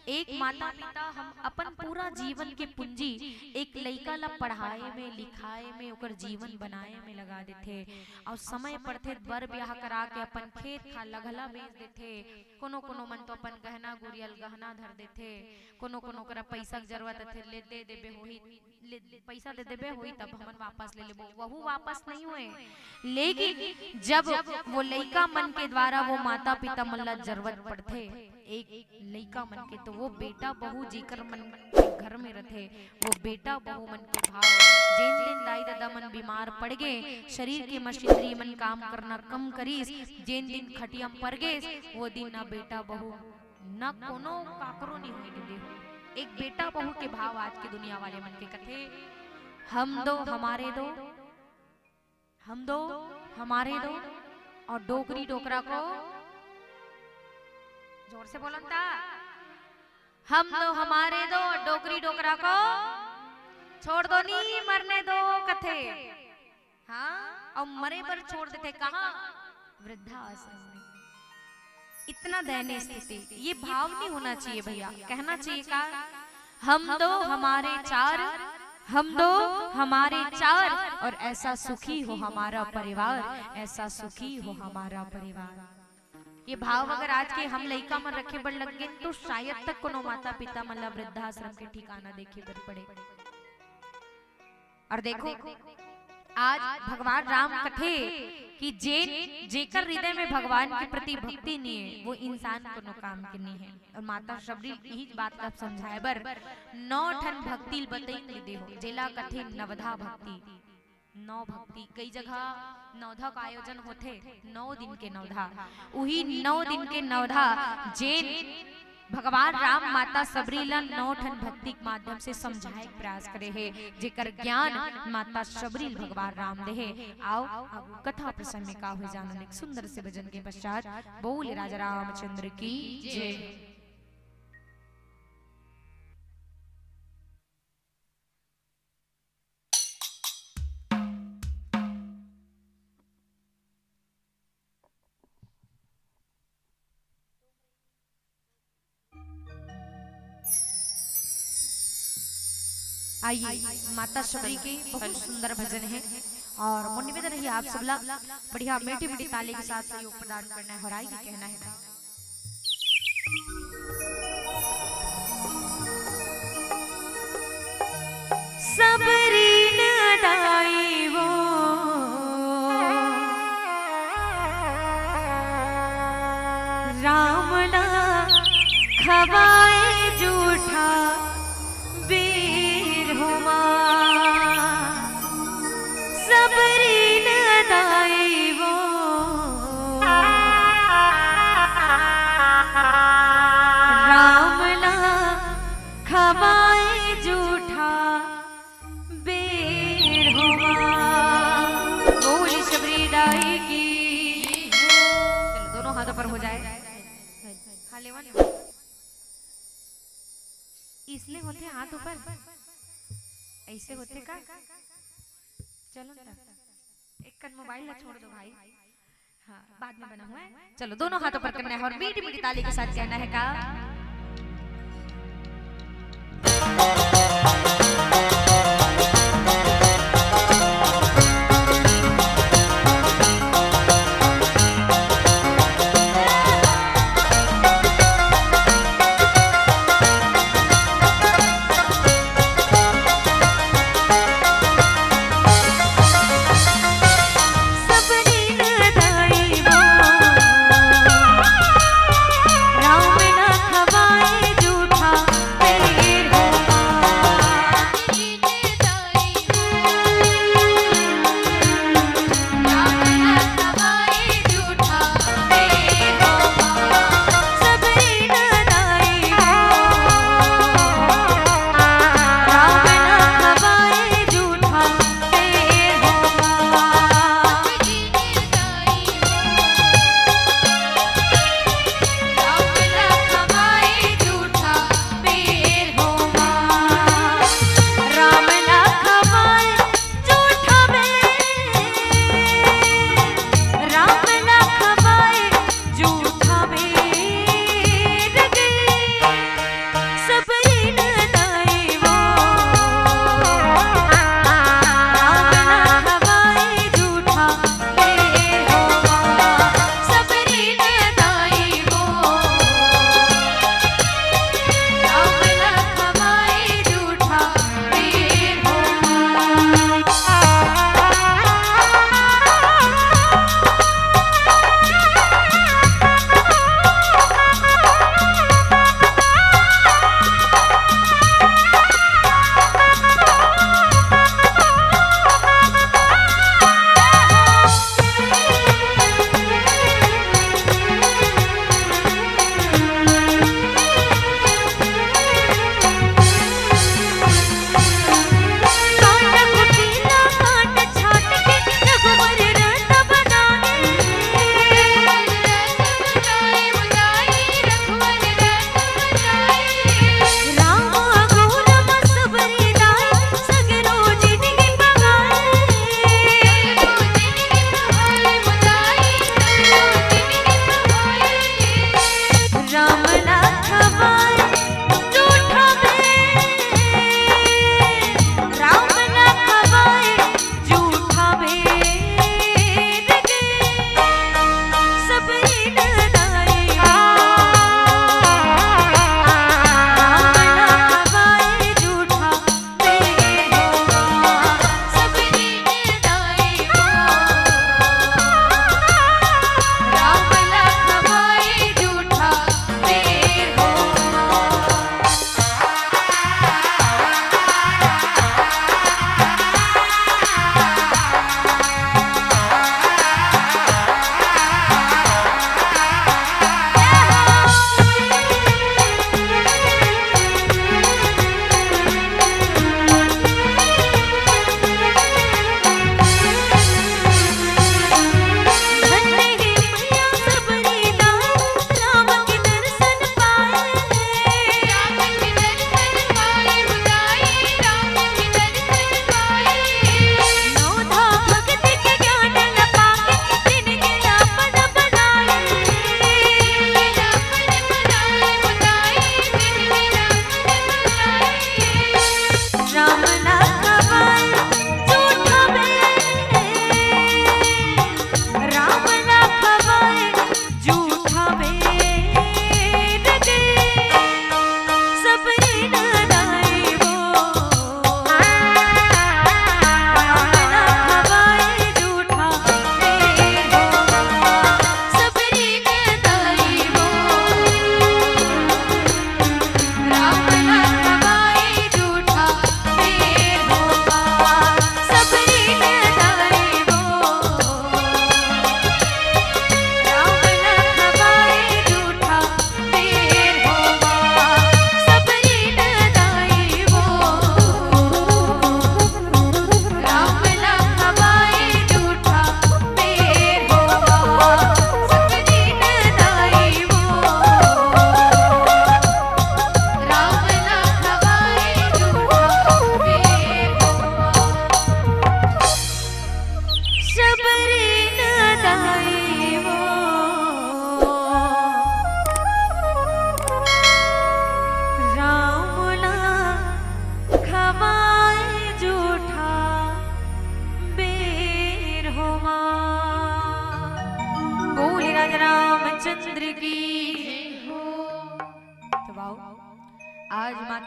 एक माता पिता हम अपन पूरा जीवन के पूंजी एक लइका ला पढ़ाए में, लिखाए में, ओकर जीवन बनाए में लगा देथे, अउ समय पड़थे बर ब्याह करा के अपन खेत खार ला घला बेच देथे। कोनो कोनो मन तो अपन गहना गुरिया ल गहना धर देथे, कोनो कोनो करा पइसा के जरूरत रथे, ले दे देबे होही, ले पइसा दे देबे होही तब हमन वापस ले लेबो, वहू वापस नहीं होए। लेकिन जब वो लइका मन के द्वारा वो माता पिता मन ला जरूरत पड़थे, एक लइका मन के, तो वो बेटा बहू जेकर मन के घर में रथे, वो बेटा बहू मन के भाव, जेन दिन दाई ददा मन बीमार पड़ गे, शरीर के मशीनरी मन काम करना कम करिस, जेन दिन खटिया म पर गेस, वो दिन ना बेटा बहू, ना कोनो काकरो नहीं होए दीदी हो। एक बेटा बहू के भाव आज के दुनिया वाले मन के कथे, "हम दो, हमारे दो, हम दो, हमारे दो, और डोकरी डोकरा को," जोर से बोलन ता, "हम दो, हमारे दो, और डोकरी डोकरा को छोड़ दो नी, मरने दो," कथे। हाँ, अउ मरे बर छोड़ देथे। कहाँ? वृद्धाश्रम में। इतना दयनीय स्थिति, ये भाव नहीं होना चाहिए भैया। कहना चाहिए का, "हम दो, हमारे चार, हम दो, हमारे चार, और ऐसा सुखी हो हमारा परिवार, ऐसा सुखी हो हमारा परिवार।" ये भाव अगर आज के हम लइका मन रखे बर लग गेन, तो शायद तक कोनो माता पिता मन ला वृद्धाश्रम के ठिकाना देखे बर पड़े। और देखो, आज भगवान राम कथे कि जेन, जेकर हृदय में भगवान के प्रति भक्ति नहीं है, वो इंसान कोनो काम के नहीं है। और माता शबरी यही बात ला समझाए बर नौ ठन भक्ति ल बतई दे हो, जेला कथे नवधा भक्ति। नौ भक्ति, कई जगह नवधा का आयोजन होथे, नौ दिन के नवधा, उही नौ दिन के नवधा जेन भगवान राम माता शबरी ला नौ ठन भक्ति के माध्यम से समझाए के प्रयास करे हे, जेकर ज्ञान माता शबरी ल भगवान राम दे हे। आओ, अब कथा प्रसंग में का होय जानो, एक सुंदर से भजन के पश्चात। बोल राजा रामचंद्र की जय। आइए, माता शबरी के बहुत सुंदर भजन है और मोर निवेदन है आप सबला बढ़िया मीठी मीठी ताली के साथ सहयोग प्रदान करना है और आइए कहना है। सबरी न दाई वो राम ला खवाए जूठा बेर होमा। बोली शबरी दाई की। चलो, दोनों हाथों पर हो जाए। हाँ, लेवन। इसने होते हाथ ऊपर, ऐसे होते का? चलो ना, एक कन मोबाइल ला छोड़ दो भाई। हाँ, बाद में बनाऊँ मैं। चलो, दोनों हाथों पर करना है और मीठी मीठी ताली के साथ कहना है का।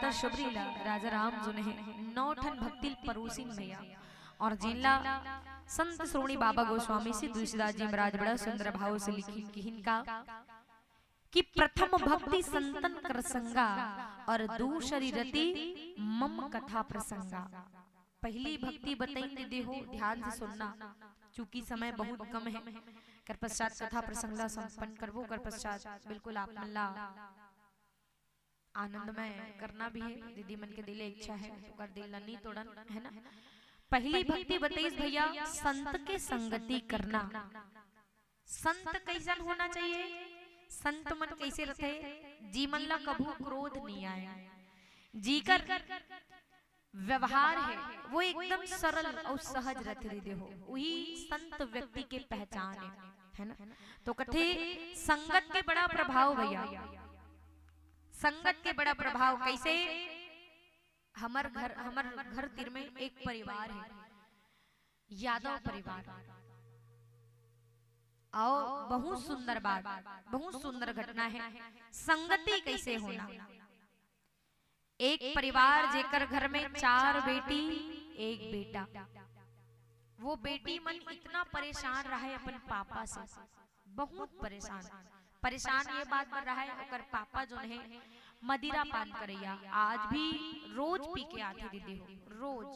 दाता शबरी ला राजा राम जो ने नौ ठन भक्ति ल परोसिन भैया, और जिनला संत श्रोमणी बाबा गोस्वामी श्री तुलसीदास जी महाराज बड़ा सुंदर भाव से लिखिन, किहिन का कि प्रथम भक्ति संतन कर संगा, और दूसरी रति मम कथा प्रसंगा। पहली भक्ति बताइन दीदी हो, ध्यान से सुनना, चूंकि समय बहुत कम है। कर पश्चात कथा प्रसंग ला संपन्न करबो, कर पश्चात बिल्कुल आप मन ला आनंदमय करना भी है। दीदी मन के दिले इच्छा है, ओकर दिल ला नी तोड़न, है ना? पहली भक्ति बताइस भैया, संत के संगति करना। संत कैसन होना चाहिए? संत मन कैसे रथे? जी मन ला कभू क्रोध नहीं आए, जीकर व्यवहार है वो एकदम सरल और सहज रथे दीदी हो, वही संत व्यक्ति के पहचान है, है ना? तो कथे संगत के बड़ा प्रभाव भैया, संगत के बड़ा प्रभाव कैसे? हमर घर, हमर घर तीर में एक परिवार है, यादव परिवार। आओ, बहुत सुंदर बात, बहुत सुंदर घटना है। संगति कैसे होना? एक परिवार जेकर घर में चार बेटी, एक बेटा। वो बेटी मन इतना परेशान रहे अपन पापा से, बहुत परेशान। परेशान ये बात पर रहे, ओकर पापा जो है मदिरा पान करैया, आज भी रोज पी के आथे दीदी हो, रोज।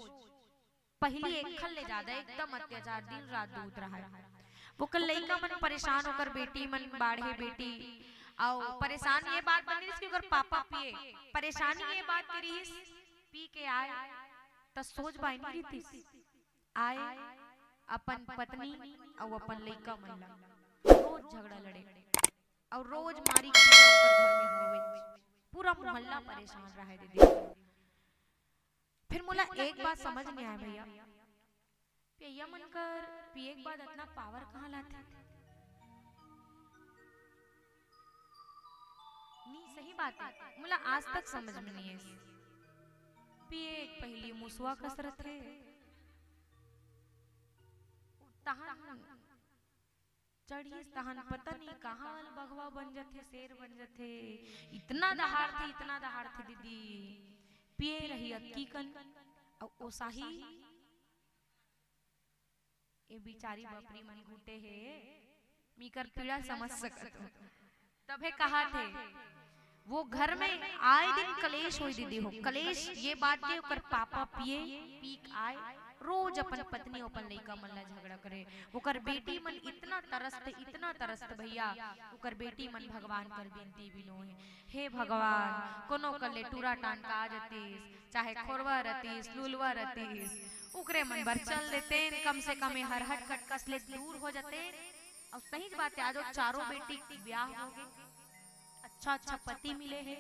पहली एक खल ले ज्यादा एकदम अत्याचार, दिन रात दूध रहा है। ओकर लइका मन परेशान, ओकर बेटी मन बाढ़े बेटी, अउ परेशान ये बात बन रहिस कि ओकर पापा पिए। परेशानी ये बात के रहिस, पी के आए त सोझ बाय नहीं रहितिस, आए अपन पत्नी अउ अपन लइका मन ला रोज झगड़ा लड़े अउ रोज मारी पीटा ओकर घर में होवे। पूरा मोहल्ला परेशान रहे दीदी। फिर मोला एक बात समझ नहीं आया भैया, पियैया मन कर पिए के बाद इतना पावर कहाँ लाथे? नी, सही बात है, मोला आज तक समझ में नहीं है। पिए के पहली मुसवा कस रथे, तहन चढ़िस तहन पता नहीं कहाँ बघवा बन जथे, शेर बन जथे। इतना दहाड़थे, इतना दहाड़थे दीदी, पिए रही अक्की कन, अउ ओसाही। ए बिचारी बपरी मन घुटे हे, मीकर पीड़ा समझ सकत हो। तभे कहा थे, वो घर में आए दिन कलेश होई दीदी हो, कलेश ये बात के ओकर पापा पिए, पी के आए, रोज अपन पत्नी, अपन लइका मन ला झगड़ा करे। ओकर बेटी मन इतना तरसत, इतना तरसत भैया, ओकर बेटी मन भगवान कर बिनती बिनोहे, हे भगवान, कोनो कर ले टूरा टान का आ जतीस, चाहे खोरवा रतीस, लुलवा रतीस, ओकरे मन बर चल देतेन, कम से कम ए हरहट कटकस ले दूर हो जतेन। अउ सही बात है, आज वो चारों बेटी के ब्याह हो गए, अच्छा अच्छा पति मिले हे,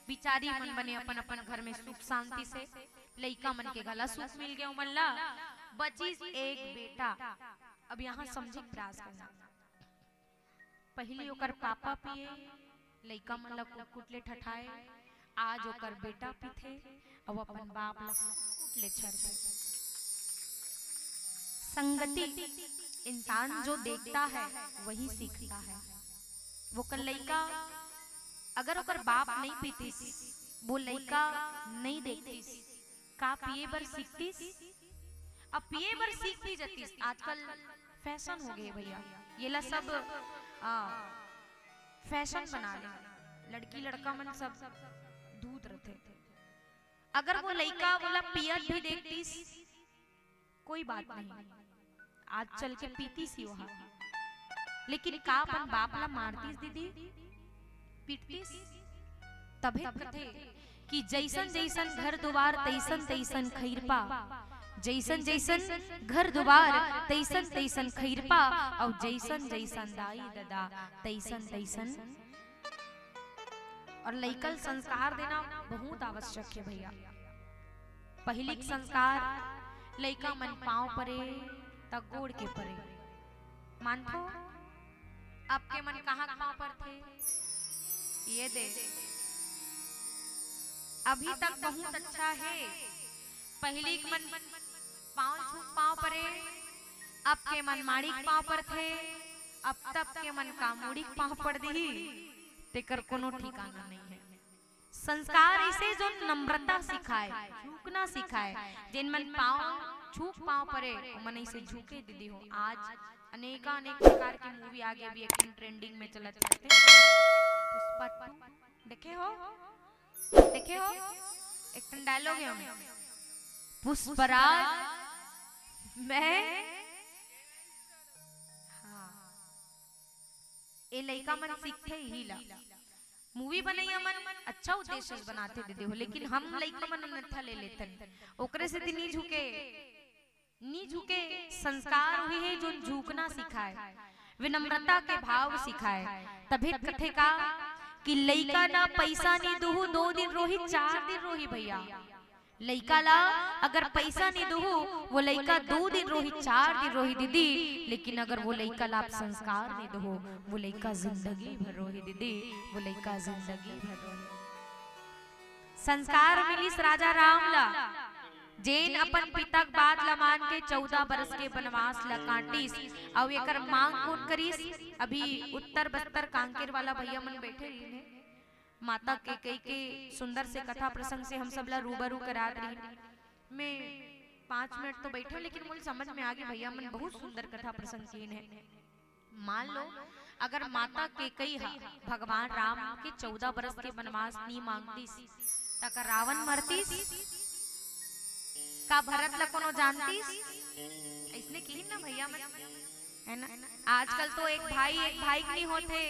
बिचारी मन बने अपन अपन घर में सुख शांति से, लइका मन के घला सुख मिल गए उमन ला, बचिस एक बेटा। अब यहाँ समझे के प्रयास करना, पहली ओकर पापा पिए, लइका मन ला कुट कुट ले ठठाए, आज ओकर बेटा पीथे, अउ अपन बाप ला कुट कुट ले छरथे। संगति, इंसान जो देखता है वही सीखता है। वो कर लइका अगर ओकर बाप नहीं पीतिस, वो लइका नहीं देखतिस, का पिए बर सीखतिस? अब पिए बर सीख भी जतिस। आजकल फैशन हो गए भैया, ये ला सब आ, फैशन बना ले, लड़की लड़का मन सब दूध रथे। अगर वो लइका वाला पियत भी देखतिस, कोई बात नहीं, आज चल के पीतिस ही वहा, लेकिन का अपन बाप ला मारतिस दीदी, पीटतिस? तभे कथे कि जैसन जैसन घर दुआर तैसन तैसन खैरपा, जैसन जैसन घर दुआर तैसन तैसन खैरपा, अउ जैसन जैसन दाई ददा तैसन तैसन। और लइका ल संस्कार देना बहुत आवश्यक है भैया। पहिली के संस्कार, लइका मन पाँव परे त गोड़ के परे। मानथो? आपके मन कहाँ के पाँव परथे? ये दे, अभी तक बहुत अच्छा है। पहिली के मन पाँव छू पाँव परे, अब के मन माड़ी के पाँव परथे, अब तब के मन का मुड़ी के पाँव पड़ दिही, तेकर कोनो ठिकाना नहीं है। संस्कार ऐसे जो नम्रता सिखाए, झुकना सिखाए, जेन मन पाँव छूक पाँव परे, ओमन ऐसे झुके दीदी हो। आज अनेका अनेक प्रकार के मूवी आगे भी एक ठन ट्रेंडिंग में चलत रहते। पुष्पा टू देखे हो, देखे हो, एक ठन डायलॉग है, पुष्पराज मैं, हाँ, ए लइका मन सीखथे इही ला। मूवी बनइया मन अच्छा उद्देश्य से बनाथे दीदी हो, लेकिन हम लइका मन अन्यथा ले लेथन। ओकरे सेती नी झुके, नी झुके। संस्कार उही हे जोन झुकना सिखाए, विनम्रता के भाव सिखाए। तभे कथे का कि लइका ला पैसा नी दुहू, दो दिन रोही, चार दिन रोही भैया। लइका ला अगर पैसा नी दुहू, वो लइका दो दिन रोही, चार दिन रोही दीदी, लेकिन अगर वो लइका ला आप संस्कार नी दुहू, वो लइका जिंदगी भर रोही दीदी, वो लइका जिंदगी भर रोही। संस्कार मिलिस राजा राम ला, जेन अपन पिता के बात ला मान के चौदह बरस के बनवास ला काटिस। अउ एकर मांग कोन करिस? अभी उत्तर बस्तर कांकेर वाला भैया मन बैठे रहिन हे, माता कैकेयी के सुंदर से कथा प्रसंग से हम सब ला रूबरू करात रहिन। मैं पाँच मिनट तो बैठे, लेकिन मोला समझ में आगे भैया मन बहुत सुंदर कथा प्रसंग किन हे। मान लो, अगर माता कैकेयी हा भगवान राम के चौदह बरस के बनवास नी मांगतिस, त का रावण मरतिस? का भरत ला कोनो जानतिस? अइसने किहिन ना भैया मन, है ना? आजकल तो एक भाई एक भाई के नी होथे,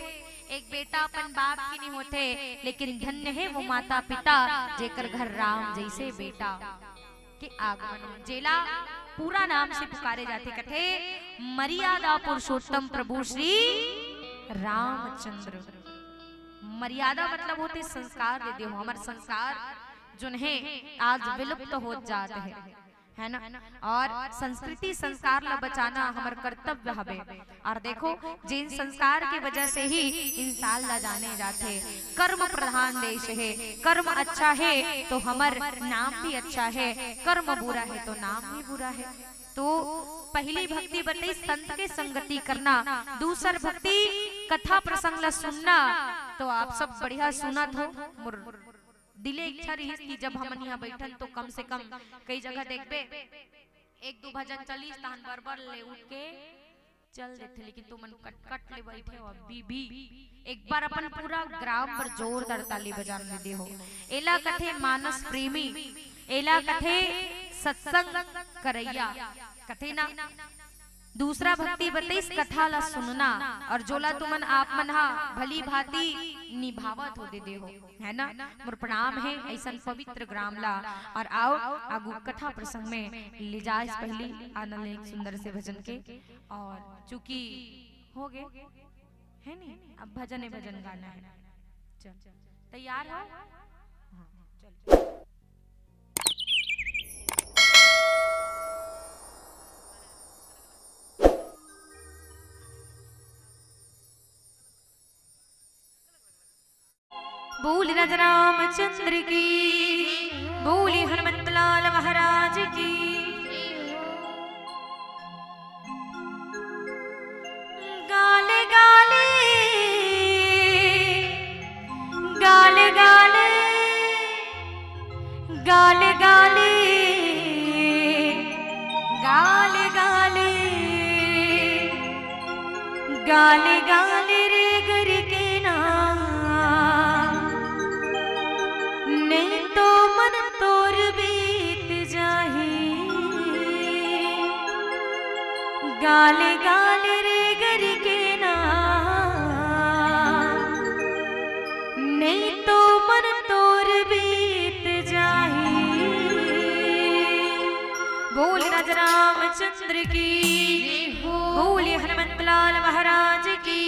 एक बेटा अपन बाप के नी होथे, लेकिन धन्य हे वो माता पिता जेकर घर राम जइसे बेटा के आगमन हो, जेला पूरा नाम से पुकारे जाथे। कथे, मर्यादा पुरुषोत्तम प्रभु श्री रामचंद्र। मर्यादा मतलब होथे संस्कार दीदी हो, हमर संस्कार जोन हे आज विलुप्त होत जात हे, है ना? और संस्कृति संस्कार ला बचाना हमर कर्तव्य हवे। और देखो, जेन संस्कार के वजह से ही इंसान ला जाने जाथे। कर्म प्रधान देश हे, कर्म अच्छा हे तो हमर नाम भी अच्छा हे, कर्म बुरा हे तो नाम भी बुरा हे। तो पहली भक्ति बताई संत के संगति करना, दूसर भक्ति कथा प्रसंग ला सुनना। तो आप सब बढ़िया सुनत हो, मोर दिले इच्छा रहिस कि जब हमन इहाँ बैठन तो कम से कम कई जगह देखबे, एक दो भजन चलिस तहन बरबर ले उठ के चल देथे, लेकिन तुमन कटकट ले बैठे हो अभी भी। एक बार अपन पूरा ग्राम बर जोरदार ताली बजाना दीदी हो। एला कथे मानस प्रेमी, एला कथे सत्संग करैया, कथे ना। दूसरा भक्ति बतइस कथा ला सुनना, और जोला तुमन आप मन हा भली भांति निभावत हो दीदी हो, है ना? मोर प्रणाम हे ऐसन पवित्र ग्राम ला। और आओ आगू कथा प्रसंग में ले जाए से पहली आनंद एक सुंदर से भजन के। और चूंकि हो गए, है नी, अब भजन है, भजन गाना है। चल, तैयार हो? हाँ, चल। बोल राजा रामचंद्र की, बोली हनुमंत लाल महाराज की। गाले गाले, गाले गाले, गाले गाले, गाले गाले, गाले गाले रे गर के ना, नहीं तो मन तोर बीत जाही। गाले गाले रे गर के ना, नहीं तो मन तोर बीत जाही। बोल राजा रामचंद्र की, बोल हनुमंत लाल महाराज की।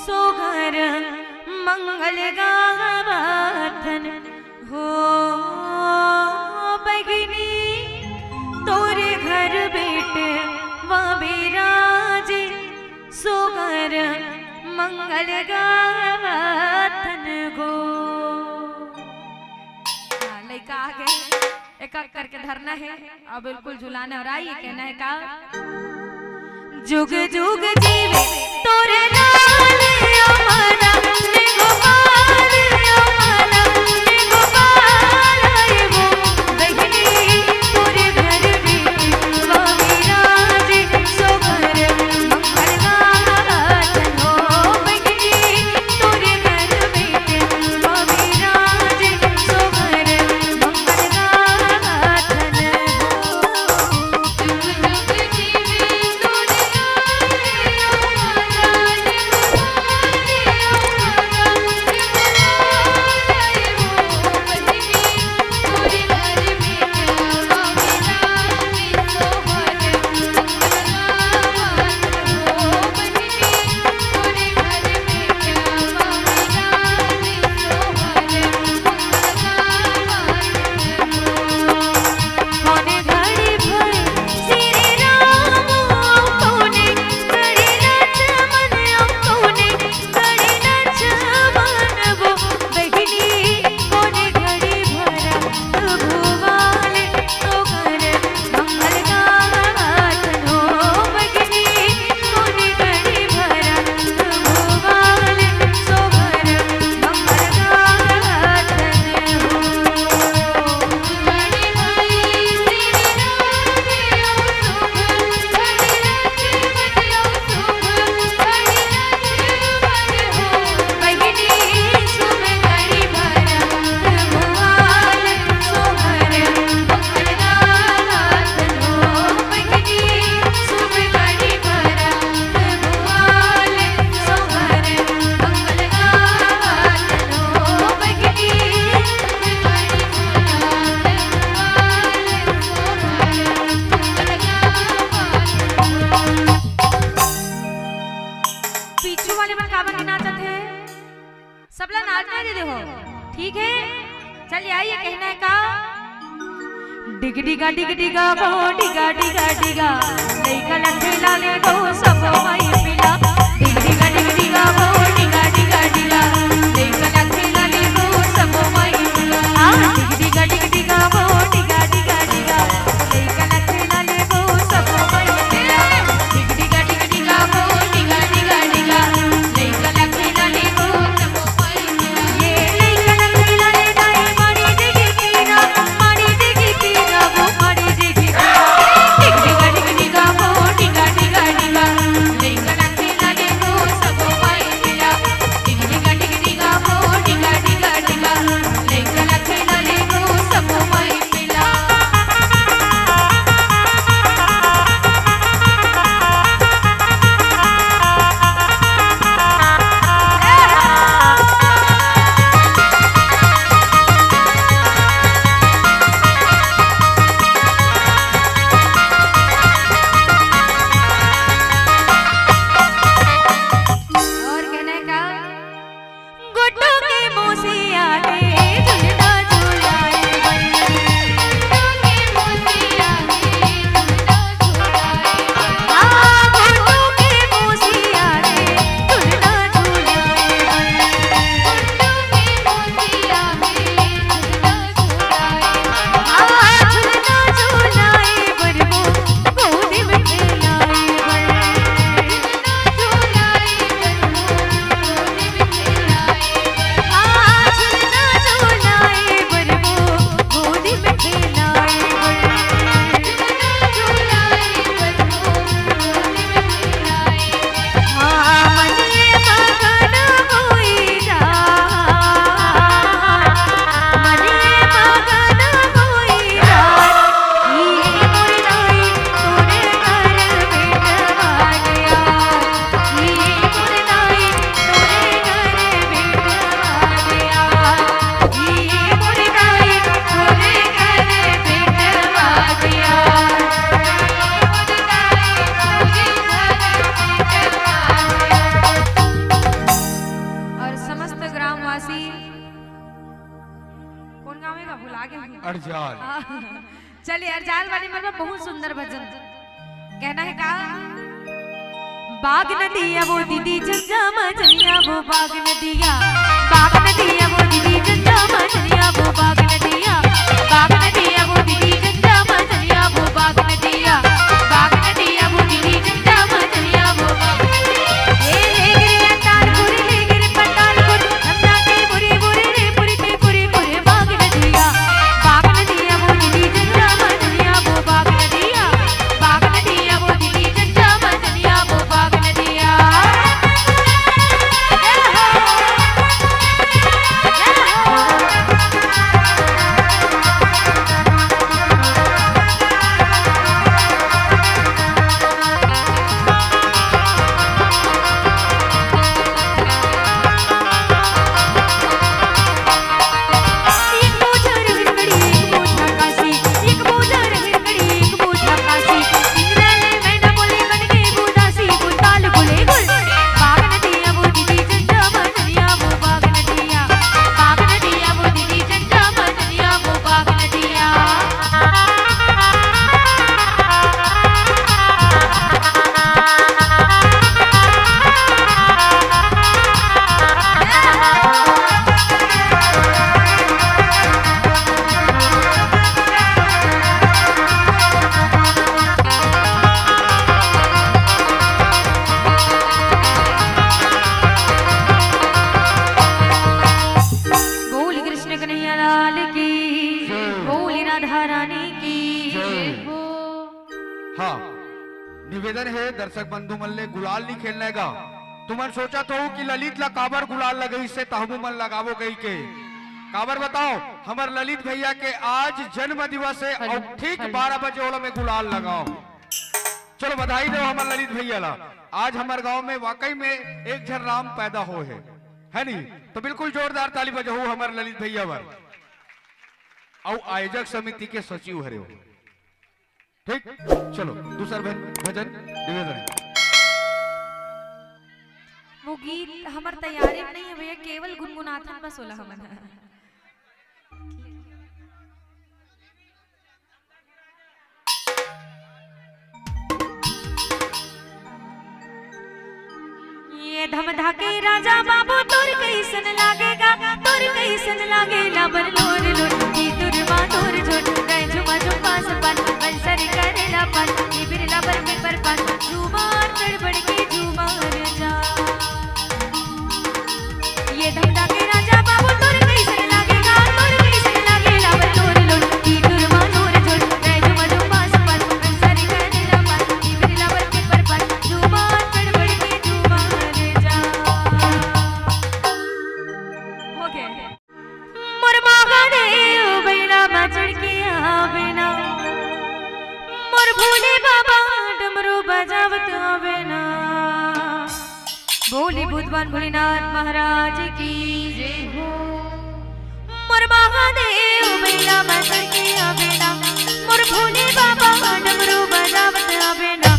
सोहर मंगल गावथन हो बहिनी, तोरे घर बेटवा बिराजे, सोहर मंगल गावथन गो। हाँ, लइका आ गए, एक एक करके धरना है। अब बिल्कुल झुलाना हो रहा है, ये कहना है का? जुग जुग जीवे तोरे लाल अमरा, ने गोपाल अमरा, ने गोपाल, आए वो बहिनी तोरे घर में विराजे, सोहर मंगल गावथन हो बहिनी, तोरे घर में विराजे, सोहर मंगल गावथन हो। पीछू वाले मन काबर के नाचत हे? सबला नाचना दे दे हो, ठीक है? चल, आइए, कहना है का? डिग डिगा डिग डिगा बो, डिगा डिगा डिगा, लइका ला खेला ले गो सब माई पिला। डिग डिगा डिग डिगा बो, डिगा डिगा डिगा, लइका ला खेला ले गो सब माई पिला। आ, डिग डिगा डिग डिगा बो, डिगा डिगा डिगा, लइका ला खेला ले गो सब माई पिला। डिग डिगा डिग डिगा बो, डिगा डिगा डिगा, लइका ला खेला ले गो सब जाल। चल यार, जाल वाली मरवा बहुत सुंदर भजन। कहना है का? बाग नदिया वो दीदी जंजा मजनिया वो बाग नदिया, बाग नदिया वो दीदी जंजा मजनिया वो बाग नदिया, बाग नदिया वो दीदी जंजा मजनिया वो बाग नदिया, बाग नदिया वो दीदी जंजा मजनिया वो बाग नदिया। ए, ले गिरी अटाल पुरी, ले गिरी पटाल पुरी, नन्ना के पुरी पुरी रे पुरी के पुरी पुरी बाग नदिया, बाग नदिया वो दीदी जंजा मजनिया वो बाग नदिया, बाग नदिया वो दीदी जंजा मजनिया वो बाग नदिया। जय हो, जय हो। बोल कृष्ण कन्हैया लाल की, बोल राधा रानी की। जय हो। हाँ, निवेदन है दर्शक बंधु मन ले, गुलाल नहीं खेलने का। तुमन सोचत हो कि ललित ला काबर गुलाल लगई से तहबू मन लगाबो कही के। काबर बताओ, हमर ललित भैया के आज जन्म दिवस है और ठीक बारह बजे ओला में गुलाल लगाओ। चलो बधाई दो हमर ललित भैया ला। आज हमर गांव में वाकई में एक झन राम पैदा हो है, है नहीं? तो बिल्कुल जोरदार ताली बजाओ हमर ललित भैया बर। अउ आयोजक समिति के सचिव हरे हो। ठीक, चलो दूसर भन-, भजन निवेदन है। वो गीत हमर तैयारी में नहीं है भैया, केवल गुनगुनाथन बस होला हमन। ये धमधा के राजा बाबू तोर कैसन लागेगा, तोर कैसन लागेला बर लोर लोर, की तुर मा तोर झोर, कै झुमा झुम पास पान, बंसरी करेला पान, की बिरला बर में पर पान, झूमर चढ़ बढ़ के झूमर जा। ये धमधा के राजा बाबू तोर कैसन लागेगा, तोर कैसन लागेला बर लोर लोर, की तुर मा तोर झोर, कै झुमा झुम पास पान, बंसरी करेला पान, की बिरला बर में पर पान, झूमर चढ़ बढ़ के झूमर जा। हो गया। मोर महादेव बैला मा चढ़ के आवे ना, मोर भोले बाबा डमरू बजावत आवे ना। बोले भूतवान भोलेनाथ महाराज की जय हो। मोर महादेव बैला मा चढ़ के आवे ना, मोर भोले बाबा डमरू बजावत आवे ना।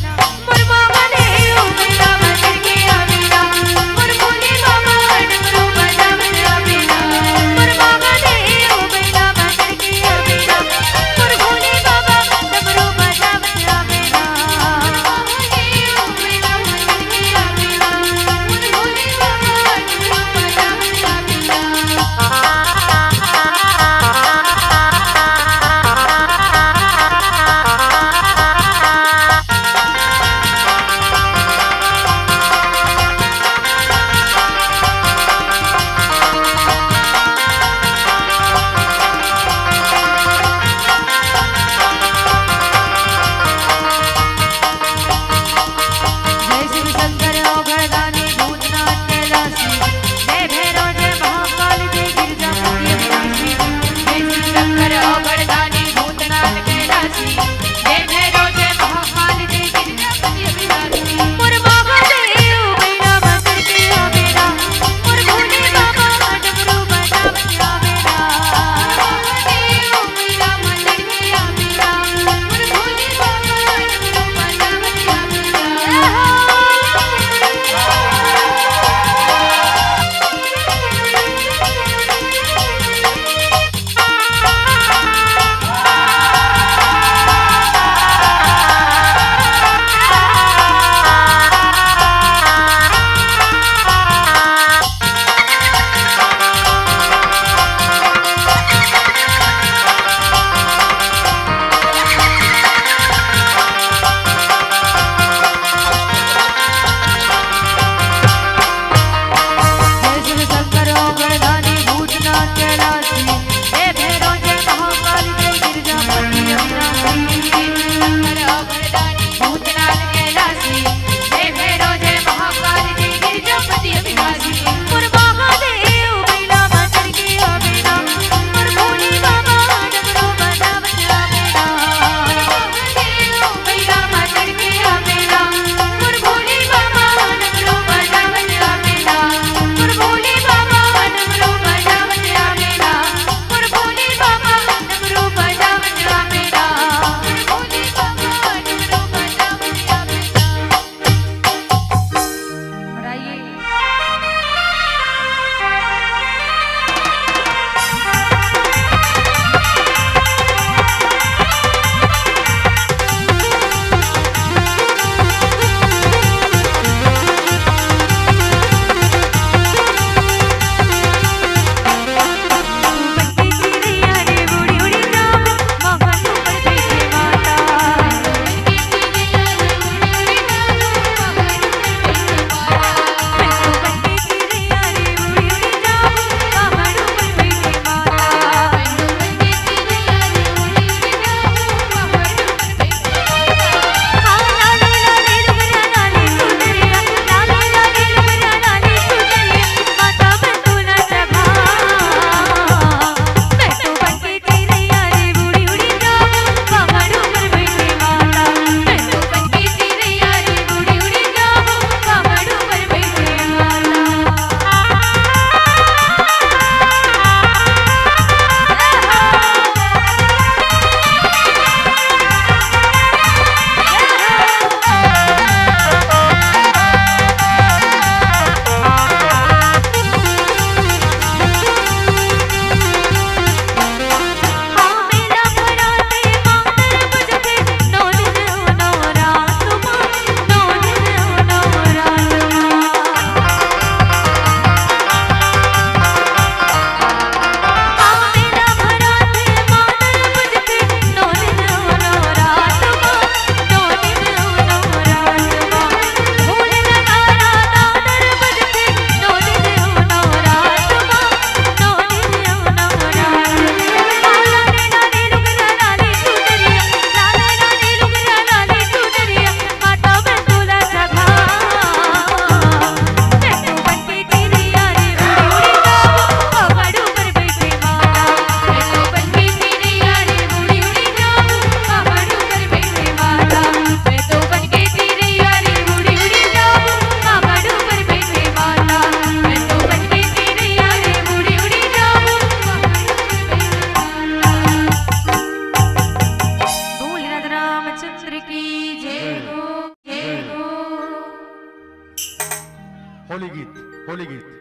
होली गीत, होली गीत।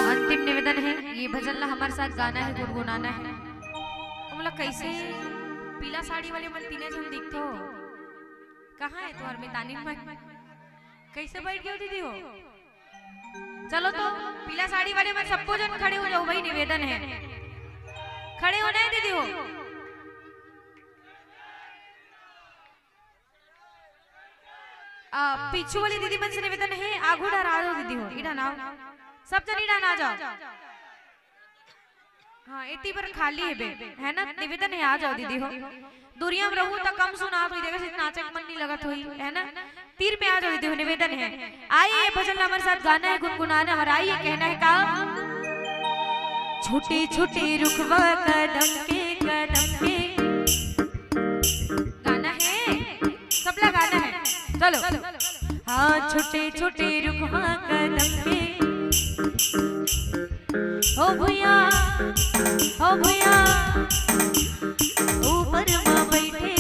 अंतिम निवेदन है, ये भजन ला हमारे साथ गाना है, गुनगुनाना है। हमला कैसे पीला साड़ी वाले मन तीने झन दिखथो? कहाँ है तुम्हार मितानिन मन? कैसे बैठ गयो दीदी हो? चलो तो पीला साड़ी वाले मन सबको जन खड़े हो जाओ भाई, निवेदन है, खड़े होना है दीदी हो। आ, पीछू वाली दीदी मन से निवेदन है, आगू डहर आ जाओ दीदी हो, इधर आओ, सब जन इधर आ जाओ। हाँ, एती बर खाली हे बे, है ना? निवेदन है, आ जाओ दीदी हो। दूरिया में रहू त कम सुनात होई, देखा से नाचे के मन नहीं लगत होई, है ना? तीर में आ जाओ दीदी हो, निवेदन है। आइए, भजन ला हमारे साथ गाना है, गुनगुनाना है और आइए, कहना है का? छोटे छोटे रुखवा कदम के, कदम के। गाना है, सबला गाना है। चलो। हाँ, छोटे छोटे रुखवा कदम के। हो भैया, हो भैया, ऊपर मा बैठे।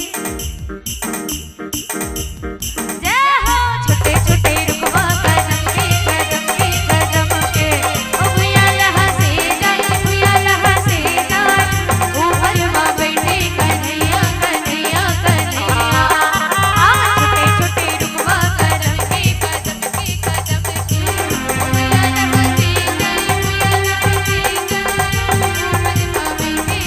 जय हो। छोटे छोटे रुखवा कदम के, कदम के, कदम के। ओ भैया लहा से जाए, भैया लहा से जाए। ऊपर मा बैठे कन्हैया, कन्हैया, कन्हैया। आ, छोटे छोटे रुखवा कदम के, कदम के, कदम के। ओ भैया लहा से जाए, भैया लहा से जाए। ऊपर मा बैठे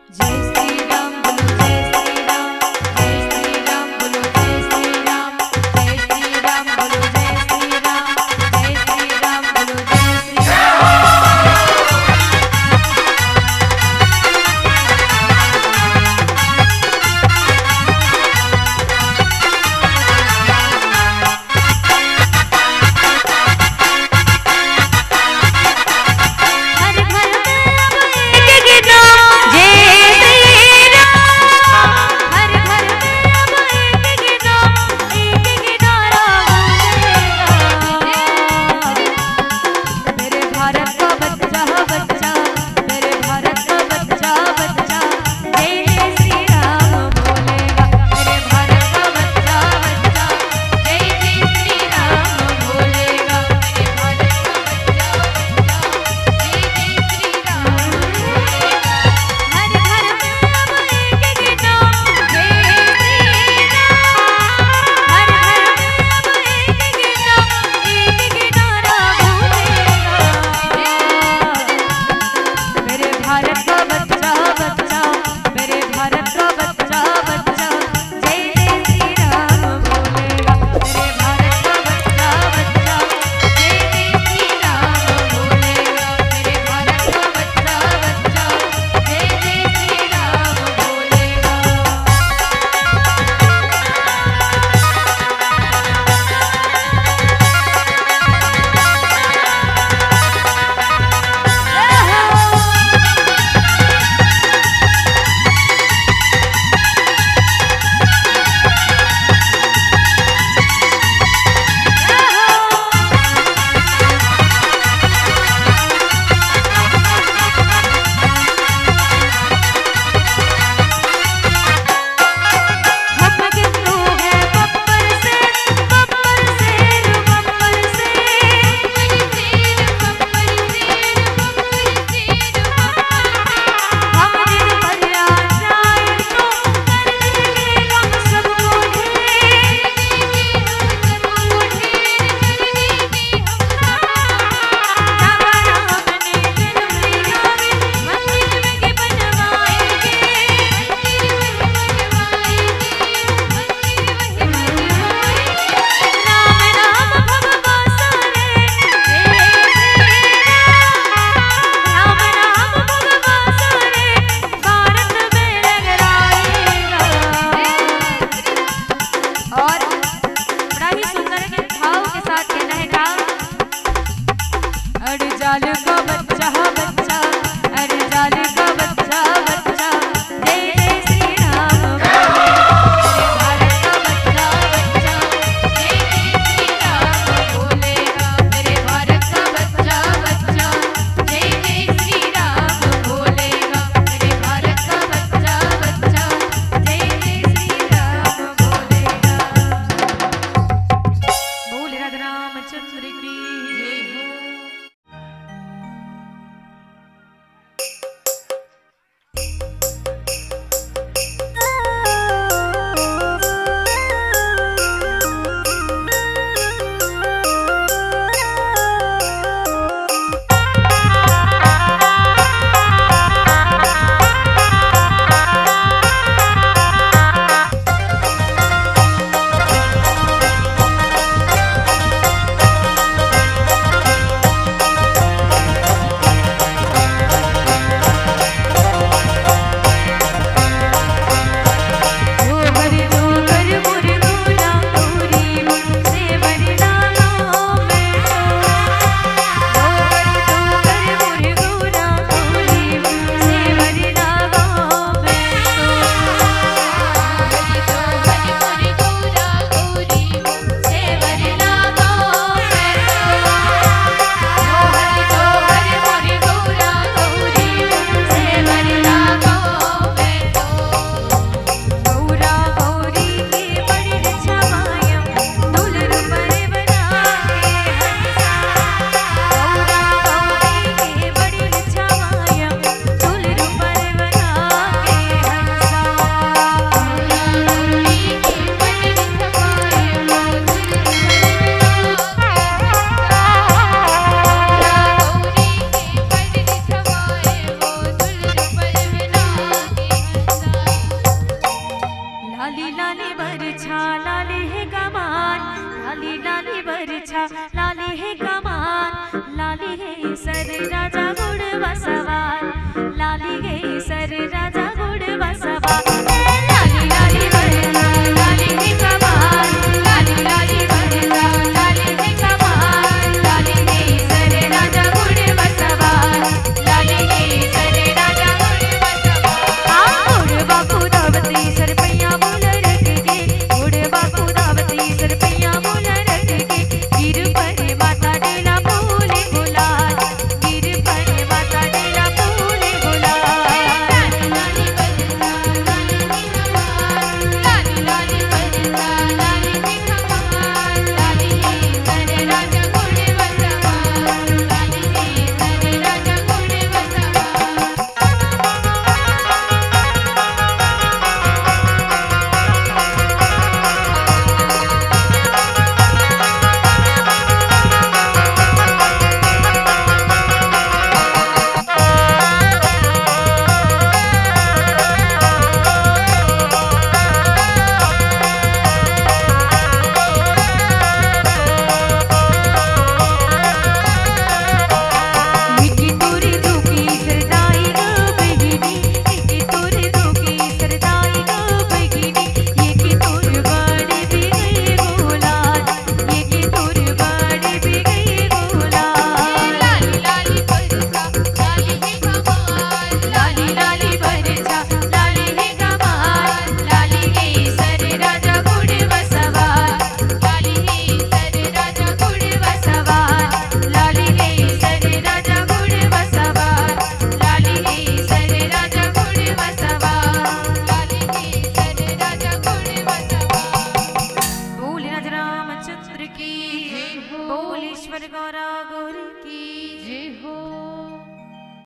जय श्री राम बोलो, जय श्री राम, जय श्री राम बोलो, जय श्री राम, जय श्री राम बोलो, जय श्री राम, जय श्री राम बोलो, जय श्री राम। हर घर में अब एक गीत, जय श्री राम। हर घर में अब एक गीत, एक गीत राम बोलेगा। मेरे भारत का बच्चा, बच्चा, मेरे भारत का बच्चा, बच्चा, जय जय श्री राम बोलेगा। मेरे भारत का बच्चा, बच्चा, जय जय श्री राम बोलेगा। मेरे भारत का बच्चा, बच्चा, जय जय श्री राम बोलेगा। हर घर में अब एक गीत, जय श्री राम। हर घर में अब एक गीत, एक गीत राम बोलेगा। मेरे भारत का बच्चा,